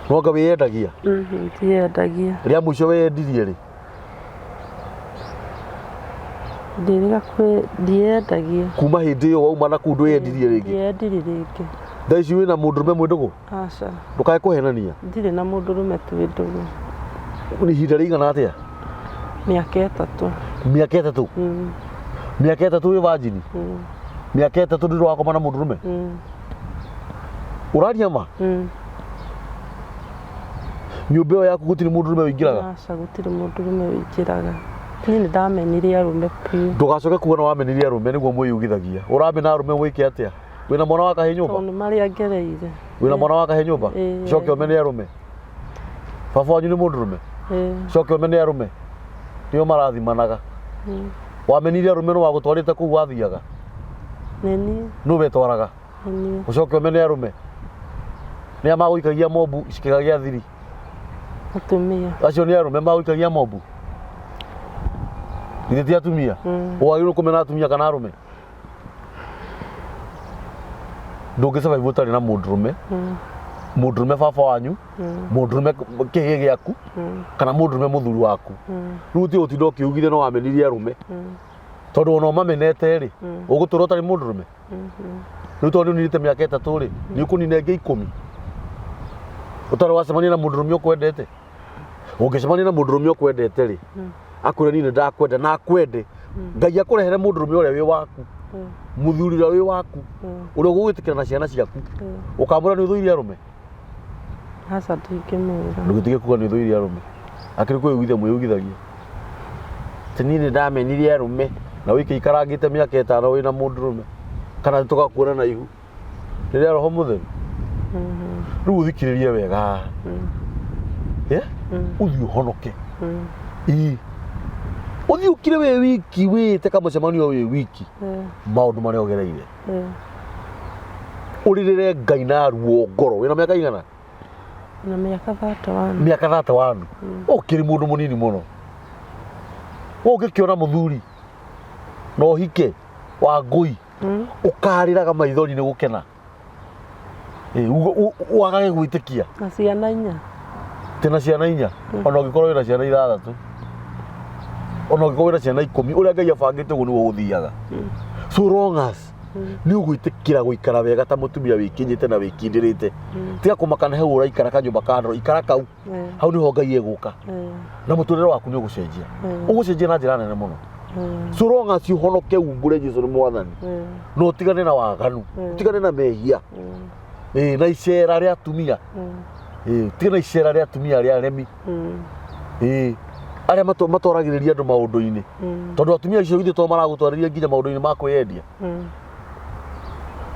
No anga wĩyendagia? Ndiyendagia. Rĩa mũico wĩyendirie rĩ? Ndĩrĩga kwĩ ndiyendagia. Kuma hĩndĩ ĩyo wauma na kũu ndwĩyendirie rĩngĩ? Ndiyendirie rĩngĩ. Thaa ici wĩna mũndũrũme mwĩ ndũgũ? Aca. Ndũkae kũhenania. Ndirĩ na mũndũrũme twĩ ndũgũ. Nĩ ihinda rĩigana atĩa? Mĩaka 3. Mĩaka 3? Mĩaka 3 wĩ virgin? Mĩaka 3 ndũrĩ wakoma na mũndũrũme? Ũraria ma? Nyũmba ĩyo yaku gũtirĩ mũndũrũme ũingĩraga? Aca, gũtirĩ mũndũrũme ũingĩraga. Niĩ nĩ ndamenire arũme biũ. Ndũgacoke kuga nĩ wamenire arũme nĩguo mwĩyugithagia. Ũramena arũme wĩke atĩa? Wĩna mwana wa kahĩĩ nyũmba? Tondũ nĩ marĩa ngereire. Wĩna mwana wa kahĩĩ nyũmba? Ĩĩ. Coke ũmene arũme. Baba wanyu nĩ mũndũrũme? Ĩĩ. Coke ũmene arũme. Nĩo marathimanaga. Wamenire arũme nũ wagũtwarĩte kũu wathiaga? Nĩ niĩ. Nũ wetwaraga? Nĩ niĩ. Ũcoke ũmene arũme. Nĩa magũikagia mobu kĩga gĩa thiri? Atumia. Acio nĩ arũme magũikagia mobu? Githĩ ti atumia? Wagĩrĩirwo kũmena atumia kana arũme? Ndũngĩ survive ũtarĩ na mũndũrũme. Mũndũrũme baba wanyu, mũndũrũme kĩhĩĩ gĩaku, kana mũndũrũme mũthuri waku. Rĩu ti ũtinda ũkĩugithia no wamenirie arũme. Tondũ ona ũmamenete rĩ, ũgũtũra ũtarĩ mũndũrũme? Rĩu tondũ nĩ ũninĩte mĩaka 3 rĩ, nĩ ũkũnina ĩngĩ 10? Ũtarĩ wacemania na mũndũrũme ũkwendete? Ũngĩcemania na mũndũrũme ũkwendete rĩ, akwĩre niĩ nĩ ndakwenda na akwende, Ngai akũrehere mũndũrũme ũrĩa wĩ waku, mũthuri ũrĩa wĩ waku, ũrĩa ũgũgwĩtĩkĩra na ciana ciaku, ũkamwĩra nĩ ũthũire arũme? Aca, ndingĩmwĩra. Ndũgĩtige kuga nĩ ũthũire arũme. Akĩrĩ kwĩyugithia mwĩyugithagia. Atĩ niĩ nĩ ndamenirie arũme na ũikaikarangĩte mĩaka 5 wĩna mũndũrũme kana tũgakuona na ihu. Rĩrĩa roho mũtheru. Rĩu ũthikĩrĩrie wega. Ũthiĩ ũhonoke. Ĩĩ. Ũthiĩ ũkire wĩ wiki wĩte kamũcemanio wĩ wiki. Maũndũ marĩa ũgereire. Ũrĩrĩre Ngai na ruo ngoro. Wĩna mĩaka igana? Na mĩaka 31. Mĩaka 31. Ũkĩrĩ mũndũ mũnini mũno. Ũngĩkĩona mũthuri na ũhike wa ngũi ũkarĩraga maithori nĩ gũkena. Wagage gwĩtĩkia. Na ciana 4. Tena ciana 4. Ona ũngĩkorwo wĩna ciana 6. Ona ũngĩkorwo wĩna ciana 10, ũrĩa Ngai abangĩte ũguo nĩguo gũthiaga. So long as nĩ ũgwĩtĩkĩra gũikara wega ta mũtumia wĩkinyĩte na wĩkindĩrĩte. Tiga kũmaka nĩ hau ũraikara kanyũmba ka ndoro, ikara kau. Hau nĩho Ngai egũka. Na mũtũrĩre waku nĩ ũgũcenjia. Ũgũcenjia na njĩra nene mũno. So long as ũhonoke umbũre Jesũ nĩ mwathani. Na ũtigane na waganu, ũtigane na mehia. Na icera rĩa atumia. Ũtigane na icera rĩa atumia arĩa aremi. Arĩa matwaragĩrĩria andũ maũndũ-inĩ. Tondũ atumia acio githĩ to maragũtwarĩria nginya maũndũ-inĩ ma kwĩyendia.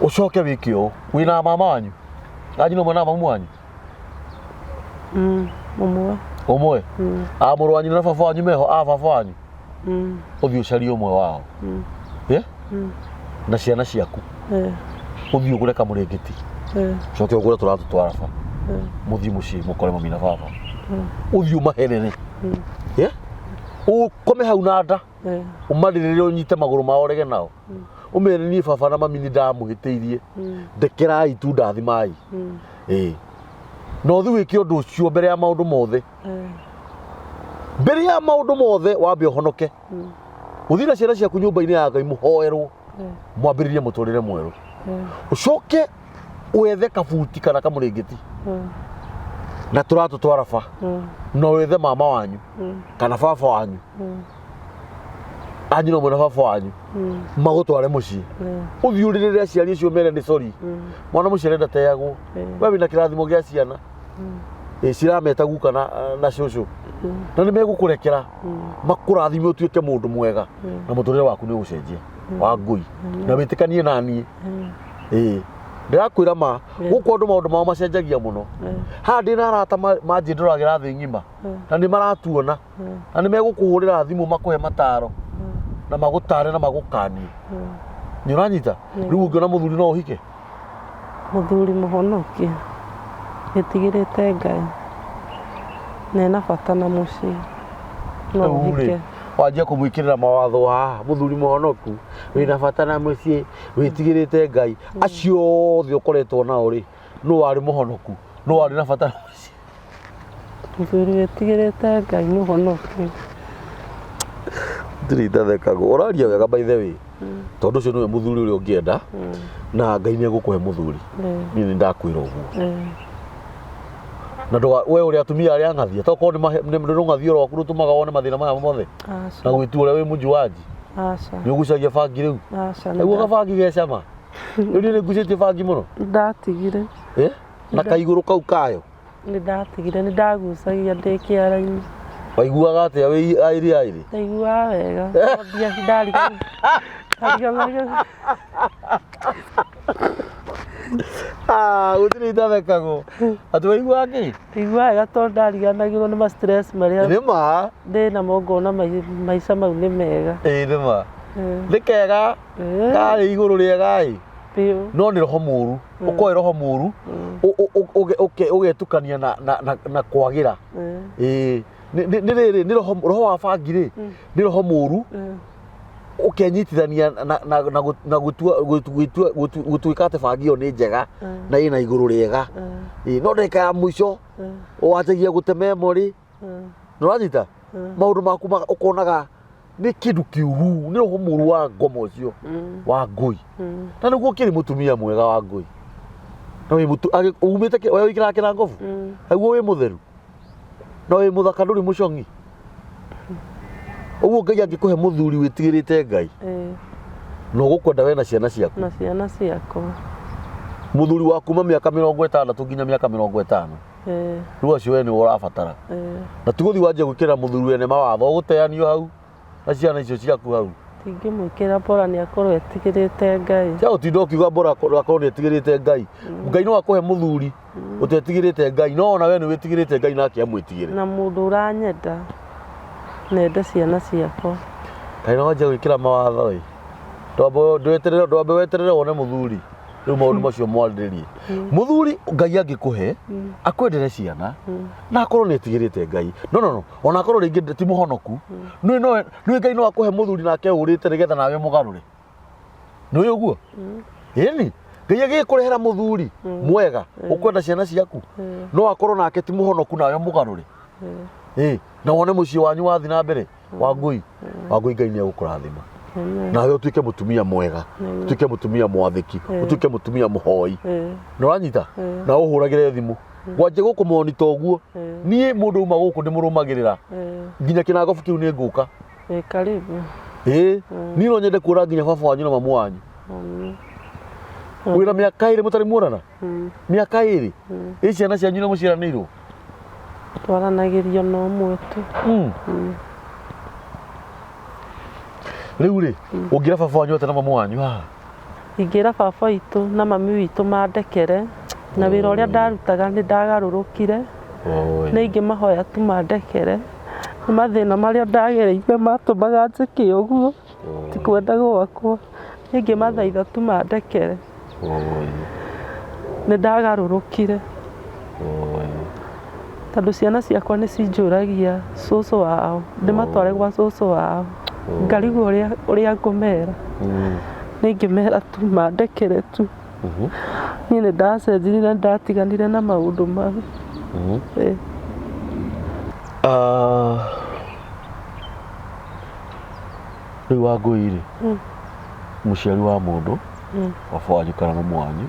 Ũcoke wĩke ũũ, wĩna mama wanyu? Anyu no mwena mamu wanyu? Ũmwe. Ũmwe? A mũrũ wanyu na baba wanyu meho, a baba wanyu? Ũthiĩ ũcarie ũmwe wao. Na ciana ciaku. Ũthiĩ ũgũre kamũrĩngĩti. Ũcoke ũgũre tũratũ twa raba. Mũthiĩ mũciĩ mũkore mami na baba. Ũthiĩ ũmaherere. Ũkome hau na nda. Ũmarĩrĩre ũnyite magũrũ mao ũrege nao. Ũmere niĩ baba na mami nĩ ndamũhĩtĩirie. Ndekerai tu ndathimai. Na ũthiĩ wĩke ũndũ ũcio mbere ya maũndũ mothe. Mbere ya maũndũ mothe wambe ũhonoke. Ũthiĩ na ciana ciaku nyũmba-inĩ ya Ngai mũhoerwo. Mwambĩrĩrie mũtũrĩre mwerũ. Ũcoke wethe kabuti kana kamũrĩngĩti. Na tũratũ twa raba. Na wethe mama wanyu kana baba wanyu. Anyu no mwena baba wanyu. Magũtware mũciĩ. Ũthiĩ ũrĩrĩre aciari acio mere nĩ sorry. Mwana mũciare ndateagwo. We wĩna kĩrathimo gĩa ciana. Cirameta guka na cũcũ. Na nĩ megũkũrekera. Makũrathime ũtuĩke mũndũ mwega. Na mũtũrĩre waku nĩ ũgũcenjia. Wa ngũi. Na wĩtĩkanie na niĩ. Ndĩrakwĩra ma, gũkũ andũ maũndũ mao macenjagia mũno. Haha ndĩna arata manjĩndũragĩra thĩ ng'ima na nĩ maratuona na nĩ megũkũhũrĩra thimũ makũhe mataro na magũtare na magũkanie. Nĩ ũranyita? Rĩu ũngĩona mũthuri no ũhike? Mũthuri mũhonokie wĩtigĩrĩte Ngai na ena bata na mũciĩ no Rĩu rĩ, ũhike. Wanjia kũmwĩkĩrĩra mawatho haha, mũthuri mũhonoku wĩna bata na mũciĩ wĩtigĩrĩte Ngai, acio othe ũkoretwo nao rĩ, nũ warĩ mũhonoku, nũ warĩ na bata na mũciĩ? Mũthuri wĩtigĩrĩte Ngai mũhonoku. Ndirĩ ndathekagwo. Ũraria wega by the way, tondũ ũcio nĩwe mũthuri ũrĩa ũngĩenda, na Ngai nĩ egũkũhe mũthuri. Niĩ nĩ ndakwĩra ũguo. Na ndũga we ũrĩa atumia arĩa ang'athia, tokorwo nĩ rũng'athio rwaku rũtũmaga wone mathĩna maya mothe, na gwĩtua ũrĩa wĩ mũjuanji. Aca. Nĩ ũgucagia bangi rĩu? Aca. Nĩguo kabangi ge cama. Rĩu niĩ nĩ ngucĩtie bangi mũno. Ndatigire. Eh? Na kaigũrũ kau kayo. Nĩ ndatigire, nĩ ndagucagia ndĩ kĩara-inĩ. Waiguaga atĩa wĩ airi airi? Ndaiguaga wega. Ndariganaga. Ah, gũtirĩ itathekagwo. Atĩ waiguaga kĩ? Ndaiguaga wega tondũ ndariganagĩrwo nĩ ma stress marĩa Nĩ ma. ndĩ namo, ngona maica mau nĩ mega. Ĩĩ nĩ ma. Nĩ kega. Karĩ igũrũ rĩega ĩ. Biũ. No nĩ roho mũru. Ũkoe roho mũru ũgetukania na kwagĩra. Ĩĩ. Nĩ rĩrĩ, nĩ roho wa bangi rĩ, nĩ roho mũru ũkenyitithania na gũtuĩka atĩ bangi ĩyo nĩ njega na ĩna igũrũ rĩega. Ĩĩ, no ndagĩka ya mũico wanjagia gũte memory. Nĩ ũranyita? Maũndũ maku ũkonaga nĩ kĩndũ kĩũru, nĩ roho mũru wa ngoma ũcio wa ngũi. Na nĩguo ũkĩrĩ mũtumia mwega wa ngũi. Na wĩ mũtu, umĩte kĩ, we ũikaraga Kĩrangobu? Aguo wĩ mũtheru? Na wĩ mũthaka ndũrĩ mũcong'i? Ũguo Ngai angĩkũhe mũthuri wĩtigĩrĩte Ngai, na ũgũkwenda we na ciana ciaku. Na ciana ciakwa. Mũthuri wa kuma mĩaka 60 nginya mĩaka 50. Rĩu acio we nĩwe ũrabatara. Na ti gũthiĩ wanjie gwĩkĩrĩra mũthuri wene mawatho, ũgũteanio hau na ciana icio ciaku hau. Ndingĩmwĩkĩra bora nĩ akorwo etigĩrĩte Ngai. Tia gũtinda ũkiuga bora akorwo nĩ etigĩrĩte Ngai. Ngai no akũhe mũthuri ũtetigĩrĩte Ngai, no ona we nĩ wĩtigĩrĩte Ngai nake amwĩtigĩre. Na mũndũ ũranyenda, nende ciana ciakwa. Kaĩ no wanjia gwĩkĩra mawatho ĩ. Ndwambe weterere wone mũthuri. Rĩu maũndũ macio mwarĩrĩrie. Mũthuri Ngai angĩkũhe, akwendere ciana, na akorwo nĩ etigĩrĩte Ngai. No, no, no, ona akorwo rĩngĩ ti mũhonoku, nĩ no, nĩ Ngai no akũhe mũthuri nake ũrĩte nĩgetha nawe mũgarũre. Nĩ ũĩ ũguo? Ĩni, Ngai agĩkũrehera mũthuri mwega, ũkwenda ciana ciaku, no akorwo nake ti mũhonoku nawe mũgarũre. Ĩ, na wone mũciĩ wanyu wathiĩ na mbere. Wangũi, Wangũi Ngai nĩ egũkũrathima. Nawe ũtuĩke mũtumia mwega, ũtuĩke mũtumia mwathĩki, ũtuĩke mũtumia mũhoi. Nĩ ũranyita? Na ũhũragĩre thimũ. Ngwanjia gũkũ monita ũguo. Niĩ mũndũ uma gũkũ ndĩmũrũmagĩrĩra. Nginya kĩnangobu kĩu nĩ ngũka. Karibu. Ĩĩ, niĩ no nyende kuona nginya baba wanyu na mamu wanyu. Wĩna mĩaka 2 mũtarĩ muonana? Mĩaka 2? Ĩ ciana cianyu nĩ mũciaranĩirwo? Twaranagĩria na ũmwe tu. Rĩu rĩ, ũngĩra baba wanyu atĩa na mamu wanyu haha? Ingĩra baba witũ na mami witũ mandekere, na wĩra ũrĩa ndarutaga nĩ ndagarũrũkire, nĩ ingĩmahoya tu mandekere, nĩ mathĩna marĩa ndagereire matũmaga njĩke ũguo, ti kwenda gwakwa, nĩ ingĩmathaitha tu mandekere. Nĩ ndagarũrũkire. Tondũ ciana ciakwa nĩ cinjũragia cũcũ wao, ndĩmatware gwa cũcũ wao, ngarigwo ũrĩa ngũmera. Nĩ ingĩmera tu mandekere tu. Niĩ nĩ ndacenjirie na nĩ ndatiganire na maũndũ mau. Rĩu Wangũi rĩ, mũciari wa mũndũ, baba wanyu kana mamu wanyu,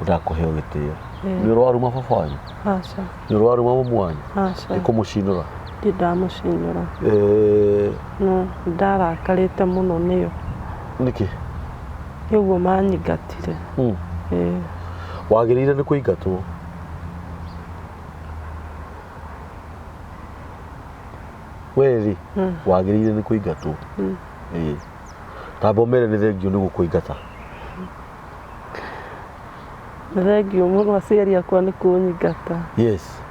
endaga kũheo gĩtĩo. Nĩ ũrĩ waruma baba wanyu? Aca. Nĩ ũrĩ waruma mamu wanyu? Aca. Nĩ kũmũcinũra? Ndirĩ ndamũcinũra. No ndarakarĩte mũno nĩo. Nĩkĩ? Nĩ ũguo manyingatire. Wagĩrĩire nĩ kũingatwo. We rĩ, wagĩrĩire nĩ kũingatwo. Ĩĩ. Tamba ũmere nĩ thengio nĩ gũkũingata. Nĩ thengiũ mũno aciari akwa nĩ kũnyingata. Yes,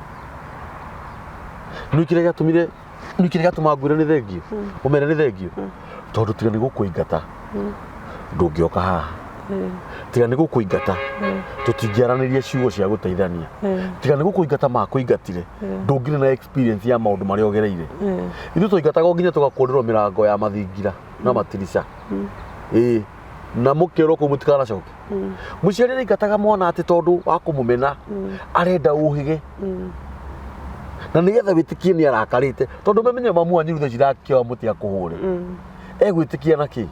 nĩ kĩrĩa gĩatũmire, nĩ kĩrĩa gĩatũma ngwĩre nĩ thengiũ, ũmere nĩ thengiũ, tondũ tiga nĩ gũkũingata ndũngĩoka haha. Tiga nĩ gũkũingata tũtingĩaranĩria ciugo cia gũteithania. Tiga nĩ gũkũingata makũingatire, ndũngĩrĩ na experience ya maũndũ marĩa ũgereire. Ithuĩ twaingatagwo nginya tũgakũrĩrwo mĩrango ya mathingira na matirica, ĩĩ, na mũkerwo kũu mũtikanacoke. Mũciari araingataga mwana atĩ tondũ wa kũmũmena, arenda ũhĩge na nĩgetha wĩtĩkie nĩ arakarĩte, tondũ memenye mamu wanyu rĩu cirakĩoya mũtĩ akũhũre. Egwĩtĩkia na kĩ?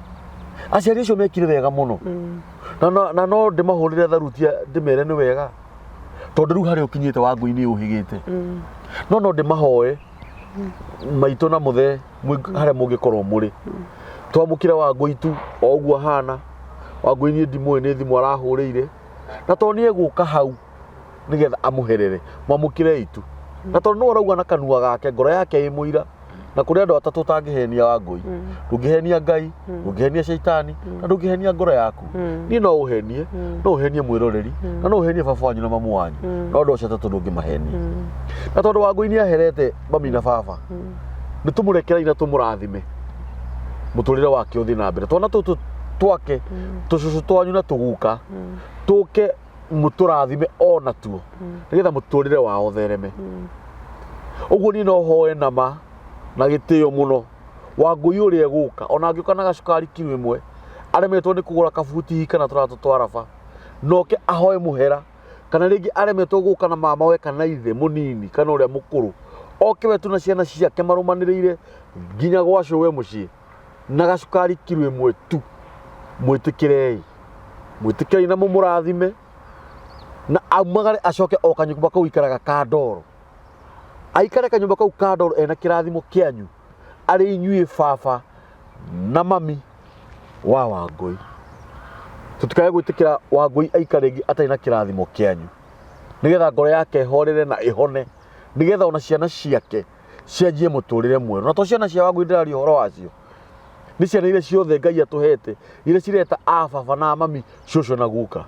Aciari acio mekire wega mũno, na no ndĩmahũrĩre tharuti ndĩmere nĩ wega, tondũ rĩu harĩa ũkinyĩte Wangũi nĩ ũhĩgĩte. No ndĩmahoe maitũ na mũthee harĩa mũngĩkorwo mũrĩ, twamũkĩre Wangũi tu o ũguo ahana. Wangũi niĩ ndimũĩ, nĩ thimũ arahũrĩire, na tondũ nĩ egũka hau nĩgetha amũherere, mwamũkĩrei tu, na tondũ nĩwe ũrauga na kanua gake, ngoro yake ĩ mũira. Na kũrĩ andũ atatũ ũtangĩhenia, Wangũi: ndũngĩhenia Ngai, ndũngĩhenia caitani, na ndũngĩhenia ngoro yaku. Niĩ no ũhenie, no ũhenie mwĩroreri, na no ũhenie baba wanyu na mamu wanyu, no andũ acio atatũ ndũngĩmahenia. Na tondũ Wangũi nĩ aherete mami na baba, nĩ tũmũrekerei na tũmũrathime mũtũrĩre wake ũthiĩ na mbere. Twana tũtũ twake, tũcũcũ twanyu na tũguka, tũke mũtũrathime ona tuo nĩgetha mũtũrĩre wao ũthereme. Ũguo niĩ no hoe nama na gĩtĩo mũno Wangũi ũrĩa egũka, ona angĩũka na gacukari kiro ĩmwe, aremetwo nĩ kũgũra kabuti kana tũratũ twa raba, noke ahoe mũhera, kana rĩngĩ aremetwo gũka na mama we kana ithe mũnini kana ũrĩa mũkũrũ, oke we tu na ciana ciake marũmanĩrĩire nginya gwa cũwe mũciĩ na gacukari kiro ĩmwe tu, mwĩtĩkĩrei, mwĩtĩkĩrei na mũmũrathime, na aumagare acoke o kanyũmba kau ikaraga ka ndoro, aikare kanyũmba kau ka ndoro ena kĩrathimo kĩanyu, arĩ inyuĩ baba na mami wa Wangũi. Tũtikae gwĩtĩkĩra Wangũi aikare rĩngĩ atarĩ na kĩrathimo kĩanyu, nĩgetha ngoro yake ĩhorere na ĩhone, nĩgetha ona ciana ciake cianjie mũtũrĩre mwerũ. Na to ciana cia Wangũi ndĩraria ũhoro wacio, nĩ ciana iria ciothe Ngai atũhete, iria cireta a baba na mami, cũcũ na guka.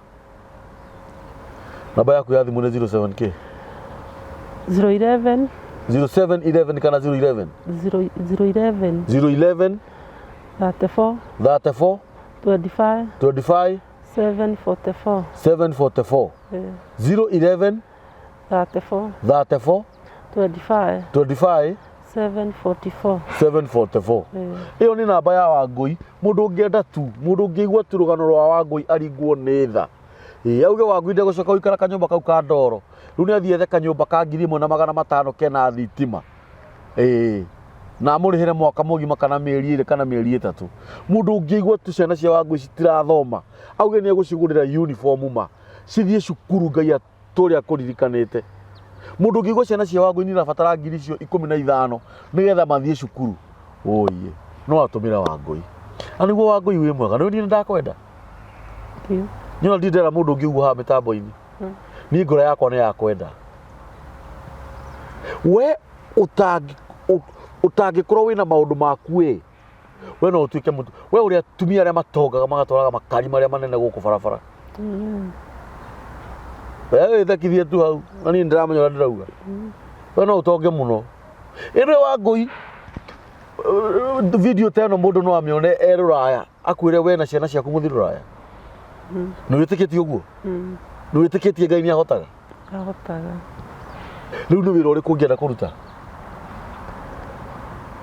Namba yaku ya thimũ nĩ 07K? 011. 0711 kana 011? 0 011. 011. 34. 34. 25. 25. 744. 744. 011 34. 34. 25. 25. 744. 744. Ĩyo nĩ namba ya Wangũi. Mũndũ ũngĩenda tu, mũndũ ũngĩigua tu rũgano rwa Wangũi aringwo nĩ tha, ĩĩ, auge Wangũi ndegũcoka gũikara kanyũmba kau ka ndoro, rĩu nĩ athiĩ ethe kanyũmba ka 1500 kena thitima, ĩĩ, na amũrĩhĩre mwaka mũgima kana mĩeri 2 kana mĩeri 3. Mũndũ ũngĩigua tu ciana cia Wangũi citirathoma, auge nĩ egũcigũrĩra uniform ma cithiĩ cukuru, Ngai tũrĩa akũririkanĩte. Mũndũ ũngĩigua ciana cia Wangũi nĩ irabatara ngiri icio 15 nĩgetha mathiĩ cukuru, ũiĩ, no atũmĩre Wangũi. Na nĩguo Wangũi wĩ mwega, nĩ niĩ ndakwenda. Ndio. Niĩ ona ndirĩ ndera mũndũ ũngĩ ũguo haha mĩtambo-inĩ. Niĩ ngoro yakwa nĩ yakwenda. We ũtangĩkorwo wĩna maũndũ maku ĩ, we no ũtuĩke mũtu we ũrĩa atumia arĩa matongaga magatwaraga makari marĩa manene gũkũ barabara. We wĩthekithie tu hau, na niĩ ndĩramenya ũrĩa ndĩrauga. We no ũtonge mũno ĩndĩ Wangũi, video ta ĩno mũndũ no amĩone e rũraya, akwĩre we na ciana ciaku mũthiĩ rũraya. Nĩ wĩtĩkĩtie ũguo? Nĩ wĩtĩkĩtie Ngai nĩ ahotaga? Ahotaga. Rĩu nĩ wĩra ũrĩkũ ũngĩenda kũruta?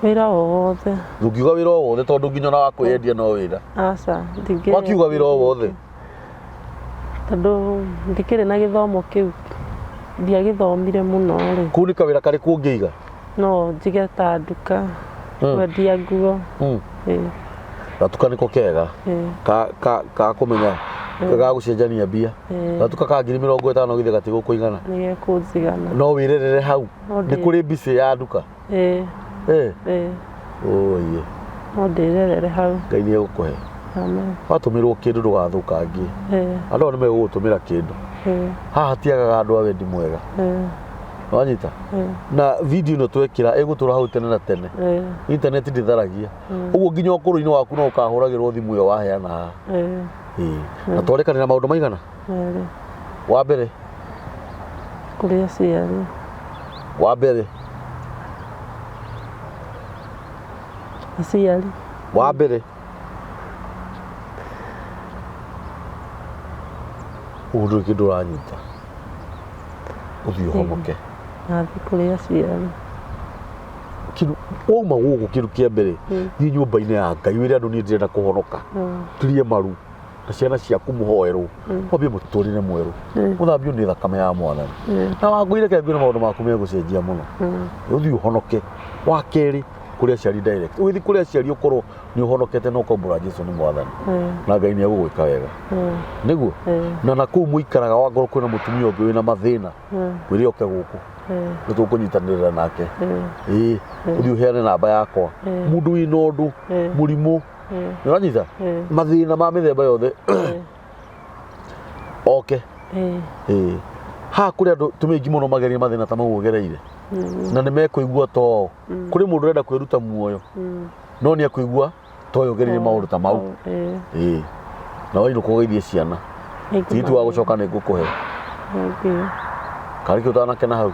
Wĩra o wothe. Ndũngiuga wĩra o wothe, tondũ nginya ona wa kwĩyendia no wĩra. Aca, ndingĩ. Wakiuga wĩra o wothe. Tondũ ndikĩrĩ na gĩthomo kĩu, ndiagĩthomire mũno rĩ. Kũu nĩ kawĩra karĩkũ ũngĩiga? No njige ta nduka, kwendia nguo. Ĩĩ. Gatuka nĩko kega. Ĩĩ. Ka kũmenya ga gũcenjania mbia. Gatuka ka 50,000 githĩ gatigũkũigana? Nĩ gekũnjigana. No wĩrerere hau. No Nĩ kũrĩ mbicĩ ya nduka? Ĩĩ. Ĩĩ. Ĩĩ. Ũiĩ. No ndĩrerere hau. Ngai nĩ egũkũhe. Amen. Watũmĩrwo kĩndũ ndũgathũkangie. Ĩĩ. Andũ aya nĩ megũgũtũmĩra kĩndũ. Ĩĩ. Haha hatiagaga andũ a wendi mwega. Ĩĩ. Wanyita? Ĩĩ. Na video ĩno twekĩra ĩgũtũra hau tene na tene. Ĩĩ. Internet ndĩtharagia. Ũguo nginya ũkũrũ-inĩ waku no ũkahũragĩrwo thimũ ĩyo waheana haha. Ĩĩ. Ĩĩ. Na twarĩkanĩra maũndũ maigana? Merĩ. Wa mbere. Kũrĩ aciari. Wa mbere. Aciari. Wa mbere. Ũguo ndũrĩ kĩndũ ũranyita. Ũthiĩ ũhonoke. Nathiĩ kũrĩ aciari. Kĩndũ wauma gũkũ kĩndũ kĩa mbere thiĩ nyũmba-inĩ ya Ngai wĩre andũ niĩ ndĩrenda kũhonoka. Turie maru na ciana ciaku mũhoerwo mwambie mũtũrĩre mwerũ mũthambio nĩ thakame ya mwathani na wangũire reke ngwĩre maũndũ maku megũcenjia mũno. Ũthiĩ ũhonoke. Wa kerĩ kũrĩ aciari direct. Ũgĩthiĩ kũrĩ aciari ũkorwo nĩ ũhonokete na ũkaumbũra Jesu nĩ mwathani na Ngai nĩ egũgwĩka wega. Nĩguo na nakũu mũikaraga wangorwo kwĩna mũtumia ũngĩ wĩna mathĩna mwĩre oke gũkũ nĩ tũkũnyitanĩrĩra nake. Ĩĩ ũthiĩ ũheane namba yakwa. Mũndũ wĩna ũndũ mũrimũ nĩ ũranyita mathĩna ma mĩthemba yothe oke. Ĩĩ haha kũrĩ andũ tumia aingĩ mũno magereire mathĩna ta mau ũgereire na nĩ mekũigua to kũrĩ mũndũ ũrenda kwĩruta muoyo no nĩ ekũigua to ũyũ ũgereire maũndũ ta mau. Ĩĩ na wainũka ũgeithie ciana tigiti wa gũcoka nĩ ngũkũhe. Karĩ kĩ ũtanakena hau?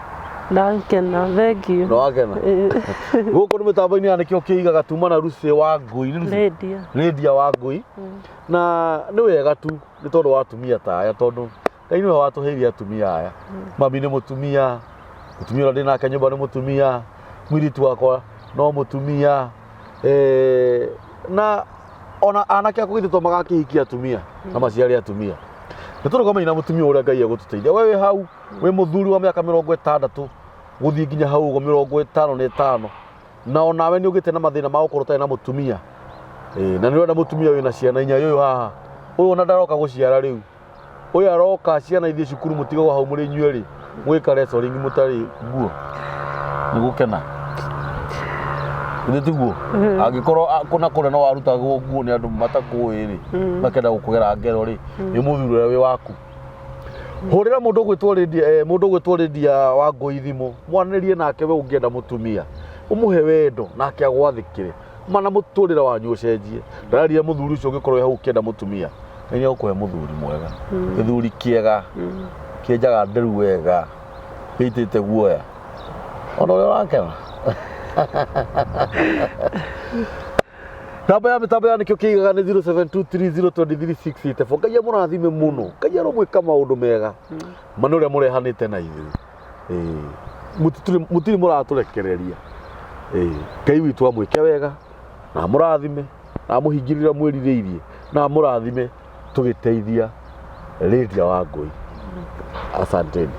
Ndakena, thengiũ. Nĩ wakena? Gũkũ nĩ mĩtambo-inĩ ya nĩkĩo kĩigaga tuma na Lucy wa Ngui. Nĩ Lucy? Lydia. Lydia wa Ngui. Na nĩ wega tu nĩ tondũ wa atumia ta aya tondũ Ngai nĩwe watũheire atumia aya. Mami nĩ mũtumia, mũtumia ũrĩa ndĩ nake nyũmba nĩ mũtumia, mũirĩtu wakwa no mũtumia. Na ona anake akwa githĩ to magakĩhikia atumia na maciare atumia. Nĩ tũrũgamei na mũtumia ũrĩa Ngai egũtũteithia. We wĩ hau wĩ mũthuri wa mĩaka 60 gũthiĩ nginya hau ũguo 55 na onawe nĩ ũgĩte na mathĩna ma gũkorwo ũtarĩ na mũtumia. Na nĩ ũrenda mũtumia wĩna ciana inya ũyũ haha ũyũ ona ndaroka gũciara rĩu ũyũ aroka ciana ithiĩ cukuru mũtigagwo hau mũrĩ inyuerĩ mũgĩka wrestling mũtarĩ nguo nĩ gũkena githĩ tiguo? Angĩkorwo kũna kũrĩa no warutagwo nguo nĩ andũ matakũĩ rĩ makenda gũkũgera ngero rĩ nĩ mũthuri ũrĩa wĩ waku. Hũrĩra mũndũ ũgwĩtwo Lydia, mũndũ ũgwĩtwo Lydia wa Ngũi thimũ mwanĩrie nake we ũngĩenda mũtumia ũmũhe wendo nake agwathĩkĩre mana mũtũrĩre wanyu ũcenjie. Ndararia mũthuri ũcio ũngĩkorwo wĩ hau ũkĩenda mũtumia Ngai nĩ egũkũhe mũthuri mwega gĩthuri kĩega kĩenjaga nderu wega gĩitĩte guoya ona ũrĩa ũrakena. Namba ya mĩtambo ya nĩkĩo kĩigaga nĩ 0723023684. Ngai amũrathime mũno. Ngai aromwĩka maũndũ mega ma nĩ ũrĩa mũrehanĩte na ithuĩ. Mũtirĩ mũratũrekereria. Ngai witũ amwĩke wega na amũrathime na amũhingĩrie ũrĩa mwĩrirĩirie na amũrathime tũgĩteithia Lydia wa Ngui. Asanteni.